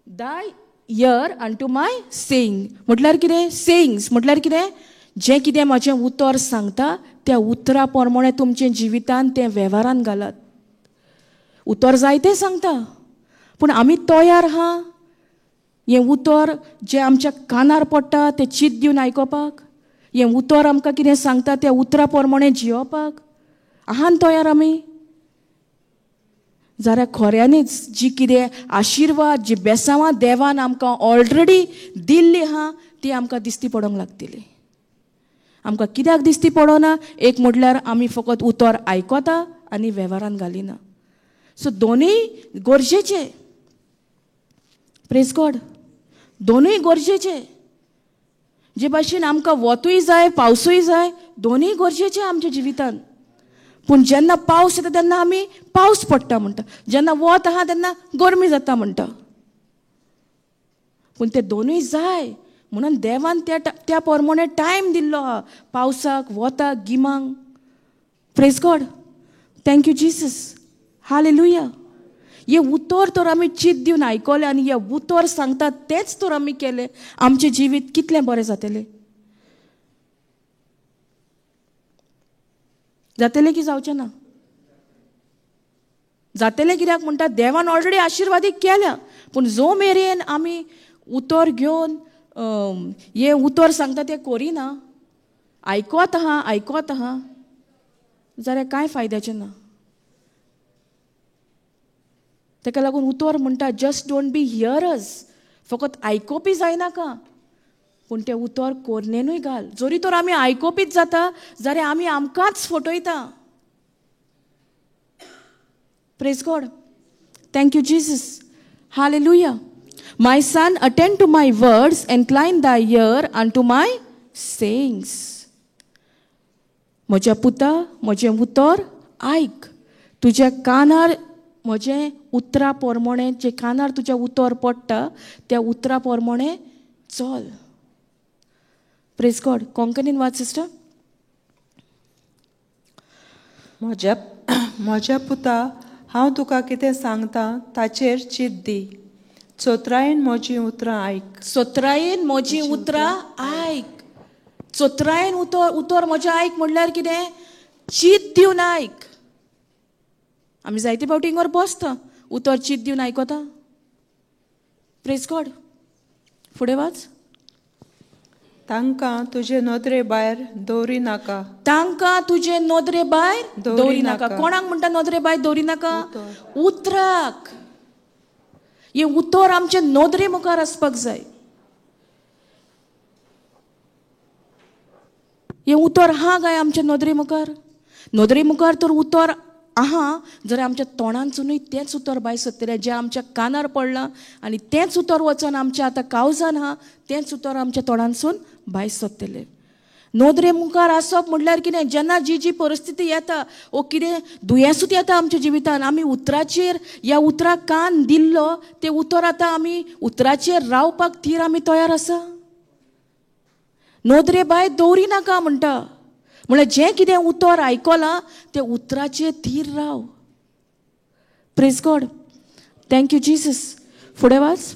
thy ear unto my saying. म्हटल्यार कितें? Sayings म्हटल्यार कितें? जें कितें म्हजें उतर सांगता त्या उतरा प्रमाणे तुमच्या जिवितान तें वेव्हारान घालात. उतर जायतें सांगता पूण आमी तयार आहा हें उतर जें आमच्या कानार पडटा तें चित दिवन आयकोपाक? हें उतर आमकां कितें सांगता त्या उतरा प्रमाणे जियोवपाक आहान तयार आमी? जाल्यार खऱ्यांनीच जी कितें आशिर्वाद, जी बेसांवां देवान आमकां ऑलरेडी दिल्ली आहा ती आमकां दिसती पडोंक लागतली. आमकां कित्याक दिसती पडना? एक म्हटल्यार आमी फकत उतर आयकता आनी वेव्हारान घालिना. सो दोनूय गरजेचे. प्रेज गॉड. दोनूय गरजेचे. जे भाशेन आमकां वतूय जाय, पावसूय जाय, दोनूय गरजेचे आमच्या जिवितान. पूण जेन्ना पावस येता तेन्ना आमी पावस पडटा म्हणटा, जेन्ना वत आहा तेन्ना गरमी जाता म्हणटा. पूण ते दोनूय जाय म्हणून देवान त्या त्या प्रमाणे टायम दिल्लो आहा पावसाक, वताक, गिमाक. Praise God. Thank you Jesus. Hallelujah. हे उतर तर आमी चित दिवन आयकलें आनी हे उतर सांगता तेंच तर आमी केलें, आमचें जिवीत कितलें बरें जातलें. जातलें की जावचें ना? जातलें. कित्याक म्हणटा देवान ऑलरेडी आशिर्वादीक केल्या. पूण जो मेरेन आमी उतर घेवन हें उतर सांगता तें करिना, आयकत आहा आयकत आहा जाल्यार कांय फायद्याचें ना. ताका लागून उतर म्हणटा जस्ट don't be हियरर्स. फकत आयकोपी जायनाका, पूण तें उतर कोरनेनूय घाल. जरी तर आमी आयकोपीच जाता जाल्यार आमी आमकांच फटयता. Praise God. Thank you Jesus. Hallelujah. My son, attend to my words, incline thy ear unto my sayings. म्हज्या पुता, म्हजें उतर आयक. तुज्या कानार म्हजें उतरा प्रमाणे, जे कानार तुज्या उतर पडटा त्या उतरा प्रमाणे चल. Praise God. कोंकणीन वाच सिस्टर. म्हज्या पुता, हांव तुका कितें सांगता ताचेर चित दी. चोत्रायेन म्हजीं उतरां आयक. चोत्रायेन म्हजीं उतरां आयक. चोत्रायेन उतर उतर म्हजें आयक म्हणल्यार कितें? चीत दिवन आयक. आमी जायते फावटी हिंगर बसता, उतर चीत दिवन आयकता. Praise God. फुडें वाच. तांकां तुजे नदरे भायर दवरी नाका. तांकां तुजे नदरे भायर दवरी नाका. कोणाक म्हणटा नदरे भायर दवरी नाका? उतराक. हें उतर आमचे नदरे मुखार आसपाक जाय. हें उतर आहा काय आमच्या नदरे मुखार? नदरे मुखार तर उतर आहा जाल्यार आमच्या तोंडांतसूनय तेंच उतर भायर सरतलें. जें आमच्या कानार पडलां आनी तेंच उतर वचून आमच्या आतां कावजान आहा तेंच उतर आमच्या तोंडांतसून भायर सरतलें. नदरे मुखार आसप म्हणल्यार कितें? जेन्ना जी जी परिस्थिती येता वो कितें दुयेंसूच येता आमच्या जिवितान, आमी उतराचेर ह्या उतराक कान दिल्लो तें उतर आतां आमी उतराचेर रावपाक थीर आमी तयार आसा. नदरे भायर दवरी नाका म्हणटा. म्हणल्यार जें कितें उतर आयकलां तें उतराचेर थीर राव. Praise God. Thank you Jesus. फुडें वाच.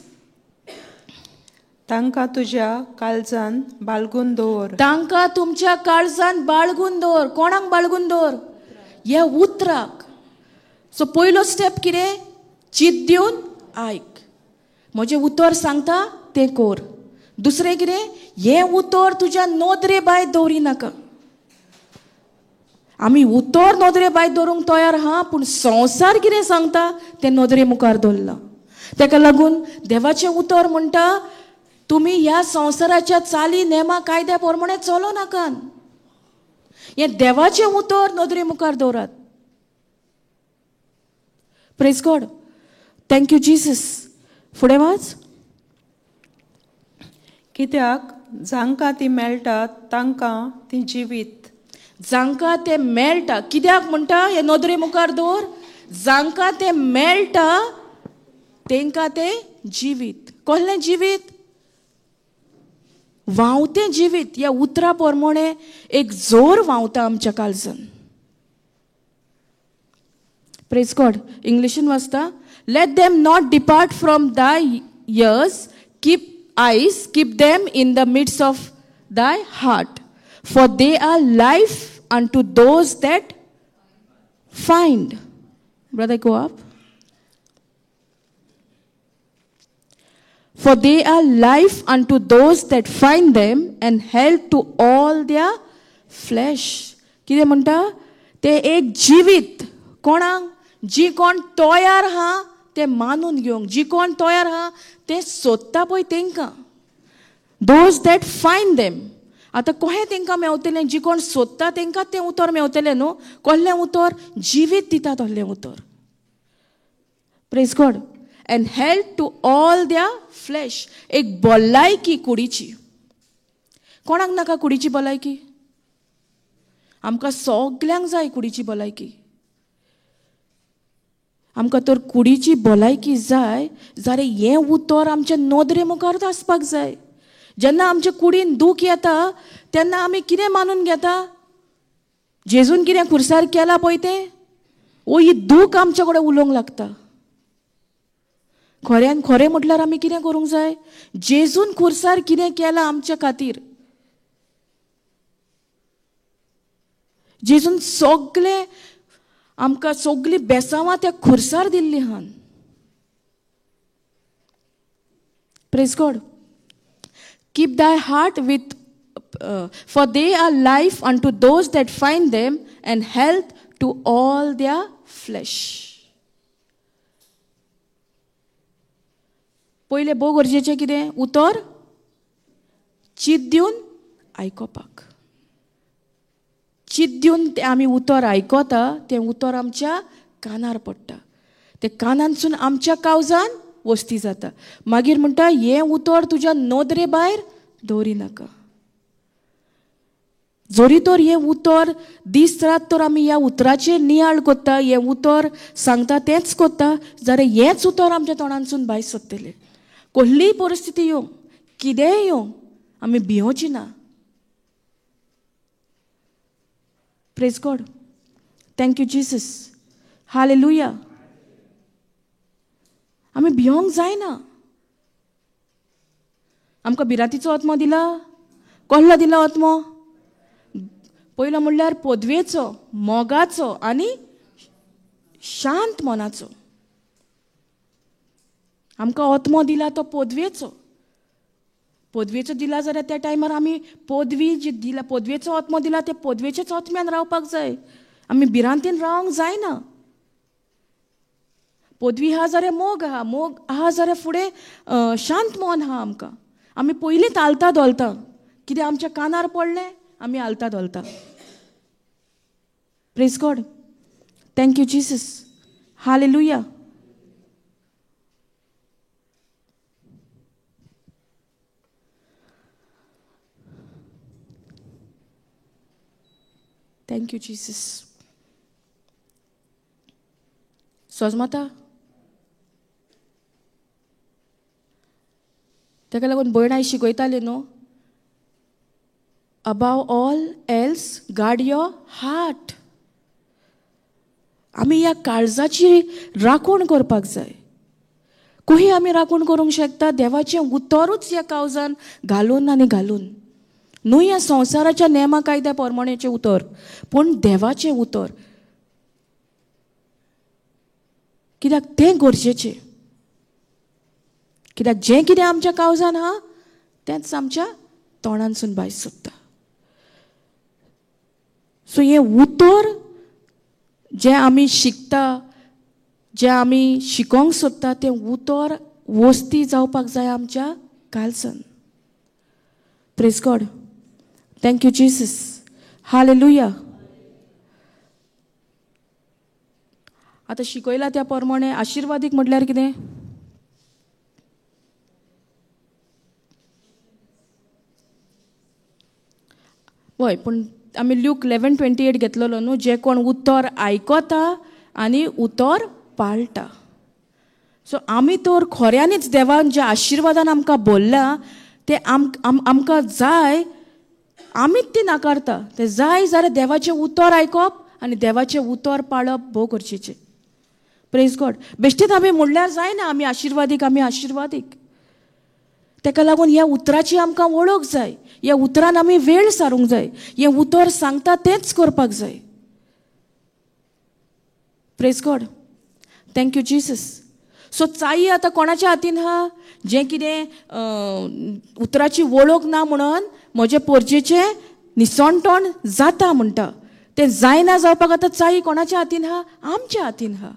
तांकां तुज्या काळजान बाळगून दवर. तांकां तुमच्या काळजान बाळगून दवर. कोणाक बाळगून दवर? ह्या उतराक. सो पयलो स्टेप कितें? चित दिवन आयक. म्हजें उतर सांगता तें कर. दुसरें कितें? हें उतर तुज्या नदरे भायर दवरी नाका. आमी उतर नदरे भायर दवरूंक तयार आहा, पूण संवसार कितें सांगता तें नदरे मुखार दवरलां. ताका लागून देवाचें उतर म्हणटा तुमी ह्या संवसाराच्या चाली नेमा कायद्या प्रमाणे चलो नाकात. हें देवाचें उतर नदरे मुखार दवरात. Praise God. Thank you Jesus. फुडें वाच. कित्याक जांकां ती मेळटा तांकां ती जिवीत. जांकां तें मेळटा. कित्याक म्हणटा हे नदरे मुखार दवर? जांकां तें मेळटा तेंकां तें जिवीत. कसलें जिवीत? व्हांवतें जिवीत. ह्या उतरा प्रमाणे एक जोर व्हांवता आमच्या काळजान. Praise God. इंग्लिशीन वाचता. Let them not depart from thy ears, keep eyes, keep them in the midst of thy heart, for they are life unto those that find. Brother, go up. For they are life unto those that find them and health to all their flesh. कितें म्हणटा? ते एक जिवीत. कोणाक? जी कोण तयार आहा ते मानून घेवंक, जी कोण तयार आहा ते सोदता पळय तेंकां. Those that find them. आतां कोहें तेंकां मेवतलें? जी कोण सोदता तेंकां तें उतर मेवतलें न्हू. कहलें उतर? जिवीत दिता तहलें उतर. Praise God. And health to all their flesh. एक भलायकी कुडीची. कोणाक नाका कुडीची भलायकी? आमकां सगल्यांक जाय कुडीची भलायकी. आमकां तर कुडीची भलायकी जाय जाल्यार हें उतर आमच्या नदरे मुखार आसपाक जाय. जेन्ना आमच्या कुडीन दूख येता तेन्ना आमी कितें मानून घेता? जेजून कितें खुर्सार केलां पळय तें, ओ ही दूख आमच्या कडेन उलोवंक लागता. खऱ्यान खरें म्हटल्यार आमी कितें करूंक जाय? जेजून खुर्सार कितें केलां आमच्या खातीर, जेजून सगळे आमकां सगळीं बेसांवां त्या खुर्सार दिल्ली आहान. Praise God. Keep thy heart with, for they are life unto those that find them and health to all their flesh. पयलें भोव गरजेचें कितें? उतर चित दिवन आयकोपाक. चित दिवन तें आमी उतर आयकता, तें उतर आमच्या कानार पडटा, तें कानांतसून आमच्या कावजान वस्ती जाता. मागीर म्हणटा हें उतर तुज्या नदरे भायर दवरी नाका. जरी तर हें उतर दीस रात तर आमी ह्या उतराचेर नियाळ करता, हें उतर सांगता तेंच करता, जाल्यार हेंच उतर आमच्या तोंडांतसून भायर सोदतलें. कसलीय परिस्थिती येवं, कितेंय येवं, आमी भियोची ना. Praise God. Thank you Jesus. Hallelujah. आमी भियोंक जायना. आमकां भिरांतीचो आत्मो दिला? कसलो दिला आत्मो? पयलो म्हणल्यार पदवेचो, मोगाचो आनी शांत मनाचो. आमकां आत्मो दिला तो पदवेचो. पदवेचो दिला जाल्यार त्या टायमार आमी पदवी जी दिला, पदवेचो आत्मो दिला, त्या पदवेच्याच आत्म्यान रावपाक जाय. आमी भिरांतीन रावंक जायना. पदवी आहा जाल्यार मोग आहा, मोग आहा जाल्यार फुडें शांत मन आहा आमकां. आमी पयलींच आलता धोलता, कितें आमच्या कानार पडलें आमी आलता धोलता. Praise God. Thank you Jesus. Hallelujah. Thank you Jesus. सजमता ताका लागून भयणां शिकयताली न्हू, above all else guard your heart. आमी ह्या काळजाची राखण करपाक जाय. खंय आमी राखण करूंक शकता? देवाचें उतरूच ह्या काळजान घालून आनी घालून, न्हू ह्या संवसाराच्या नेमा कायद्या प्रमाणेचें उतर, पूण देवाचें उतर. कित्याक तें गरजेचें. कित्याक जें कितें आमच्या काळजान आहा तेंच आमच्या तोंडांतसून भायर सोदता. सो हें उतर जें आमी शिकता, जें आमी शिकोंक सोदता, तें उतर वस्ती जावपाक जाय आमच्या काळजान. Praise God. Thank you Jesus. Hallelujah. आतां शिकयला त्या प्रमाणे आशिर्वादीक म्हटल्यार कितें? हय, पूण आमी ल्यूक 11:28 घेतलेलो न्हू, जे कोण उतर आयकता आनी उतर पाळटा. सो आमी तर खऱ्यांनीच देवान ज्या आशिर्वादान आमकां बोल्ला तें आमकां जाय, आमीच ती नाकारता. तें जाय जाल्यार देवाचें उतर आयकप आनी देवाचें उतर पाळप भोव गरजेचें. Praise God. बेश्टेच आमी म्हणल्यार जायना आमी आशिर्वादीक, आमी आशिर्वादीक. ताका लागून ह्या उतराची आमकां वळख जाय. ह्या उतरान आमी वेळ सारूंक जाय. हें उतर सांगता तेंच करपाक जाय. Praise God. Thank you Jesus. So चाई आतां कोणाच्या हातीन आहा? जें कितें उतराची वळख ना म्हणून म्हजे पोरजेचें निसणटण जाता म्हणटा, तें जायना जावपाक आतां चाई कोणाच्या हातीन आहा? आमच्या हातीन आहा.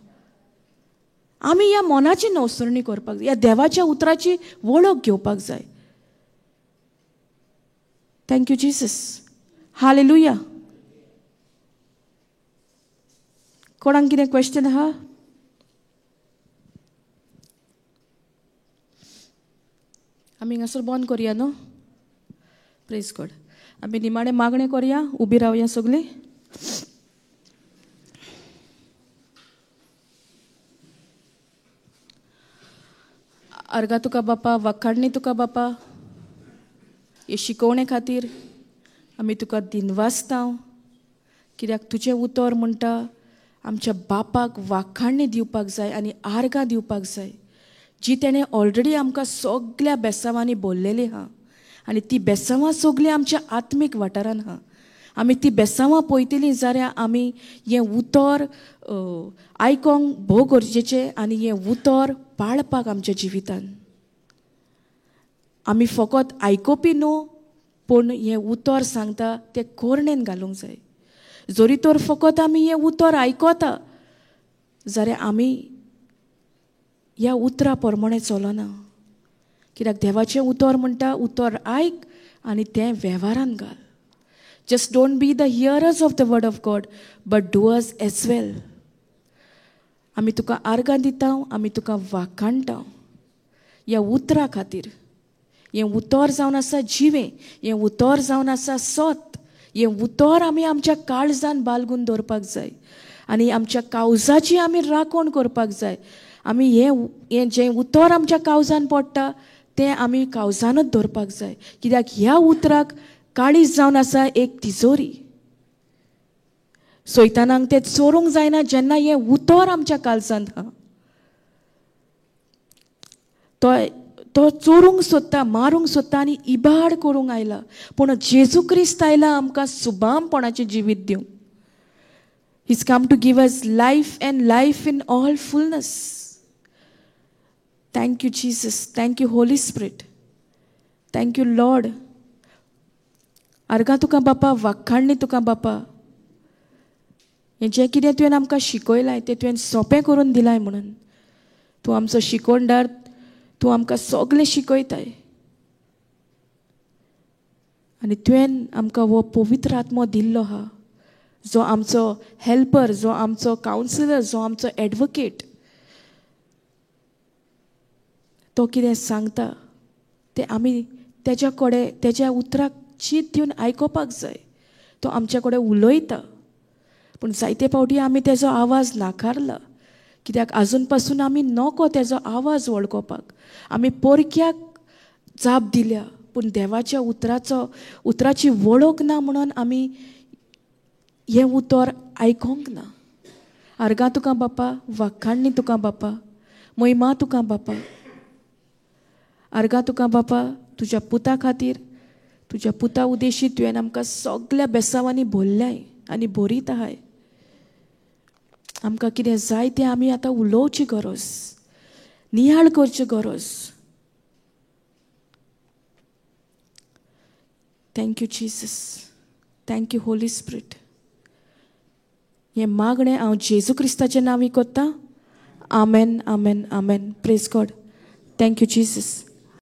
आमी ह्या मनाची नवसरणी करपाक जाय, ह्या देवाच्या उतराची वळख घेवपाक जाय. Thank you Jesus. Hallelujah. कोणाक कितें क्वेश्चन आहा? आमी हांगासर बंद करया न्हू? Praise God. आमी निमाणें मागणें करया, उबी रावया सगळीं. अर्गा तुका बापा, वाखाडणी तुका बापा, हे शिकोवणे खातीर आमी तुका दिनवासता, कित्याक तुजें उतर म्हणटा आमच्या बापाक वाखाडणी दिवपाक जाय आनी आर्गां दिवपाक जाय, जी तेणें ऑलरेडी आमकां सगल्या बेसांवांनी बोल्लेली आहा आनी ती बेसांवां सगळीं आमच्या आत्मीक वाठारान आहा. आमी ती बेसांवां पळयतलीं जाल्यार आमी हें उतर आयकोंक भोव गरजेचें आनी हें उतर पाळपाक आमच्या जिवितान. आमी फकत आयकोपी न्हू, पूण हें उतर सांगता तें कोरणेन घालूंक जाय. जरी तर फकत आमी हें उतर आयकता जाल्यार आमी ह्या उतरा प्रमाणे चलना, कित्याक देवाचें उतर म्हणटा उतर आयक आनी तें वेव्हारान घाल. Just don't be the hearers of the word of God, but doers as well. आमी तुका आर्गां दिता, आमी तुका वाखाणटा ह्या उतरा खातीर. हें उतर जावन आसा जिवें, हें उतर जावन आसा सत, हें उतर आमी आमच्या काळजान बालगून दवरपाक जाय आनी आमच्या कावजाची आमी राखण करपाक जाय. आमी हें जें उतर आमच्या कावजान पडटा तें आमी कावजानूच दवरपाक जाय, कित्याक ह्या उतराक काळीज जावन आसा एक तिजोरी. सैतानाक तें चोरूंक जायना जेन्ना हें उतर आमच्या काळजांत आहा. तो चोरूंक सोदता, मारूंक सोदता आनी इबाड करूंक आयला, पूण जेजू क्रिस्त आयला आमकां सुबामपणाचें जिवीत दिवंक. He's come to give us life and life in all fullness. Thank you Jesus, thank you Holy Spirit, thank you Lord. आर्गां तुका बापा, वाखाणणी तुका बापा, हें जें कितें तुवें आमकां शिकयलां तें तुवें सोंपें करून दिलां म्हणून. तूं आमचो शिकोवणदार, तूं आमकां सगळें शिकयताय आनी तुवें आमकां हो पवित्र आत्मो दिल्लो आहा, जो आमचो हेल्पर, जो आमचो कावन्सिलर, जो आमचो एडवोकेट. तो कितें सांगता तें आमी तेज्या कडेन, तेज्या उतराक चीत दिवन आयकोपाक जाय. तो आमच्या कडेन उलयता, पूण जायते फावटी आमी तेजो आवाज नाकारला, कित्याक आजून पासून आमी नको तेजो आवाज वळखोवपाक. आमी पोरक्याक जाप दिल्या, पूण देवाच्या उतराची वळख ना म्हणून आमी हें उतर आयकोंक ना. आर्गां तुका बापा, वाखाणणी तुका बापा, महिमा तुका बापा. आर्गां तुका बापा तुज्या पुता खातीर, तुज्या पुता उदेशी तुवें आमकां सगल्या बेसांवांनी भरल्याय आनी भरीत आहाय. आमकां कितें जाय तें आमी आतां उलोवची गरज, नियाळ करची गरज. Thank you Jesus, thank you Holy Spirit. हें मागणें हांव जेजू क्रिस्ताचें नांव करतां. आमेन, आमेन, आमेन. Praise God. Thank you Jesus.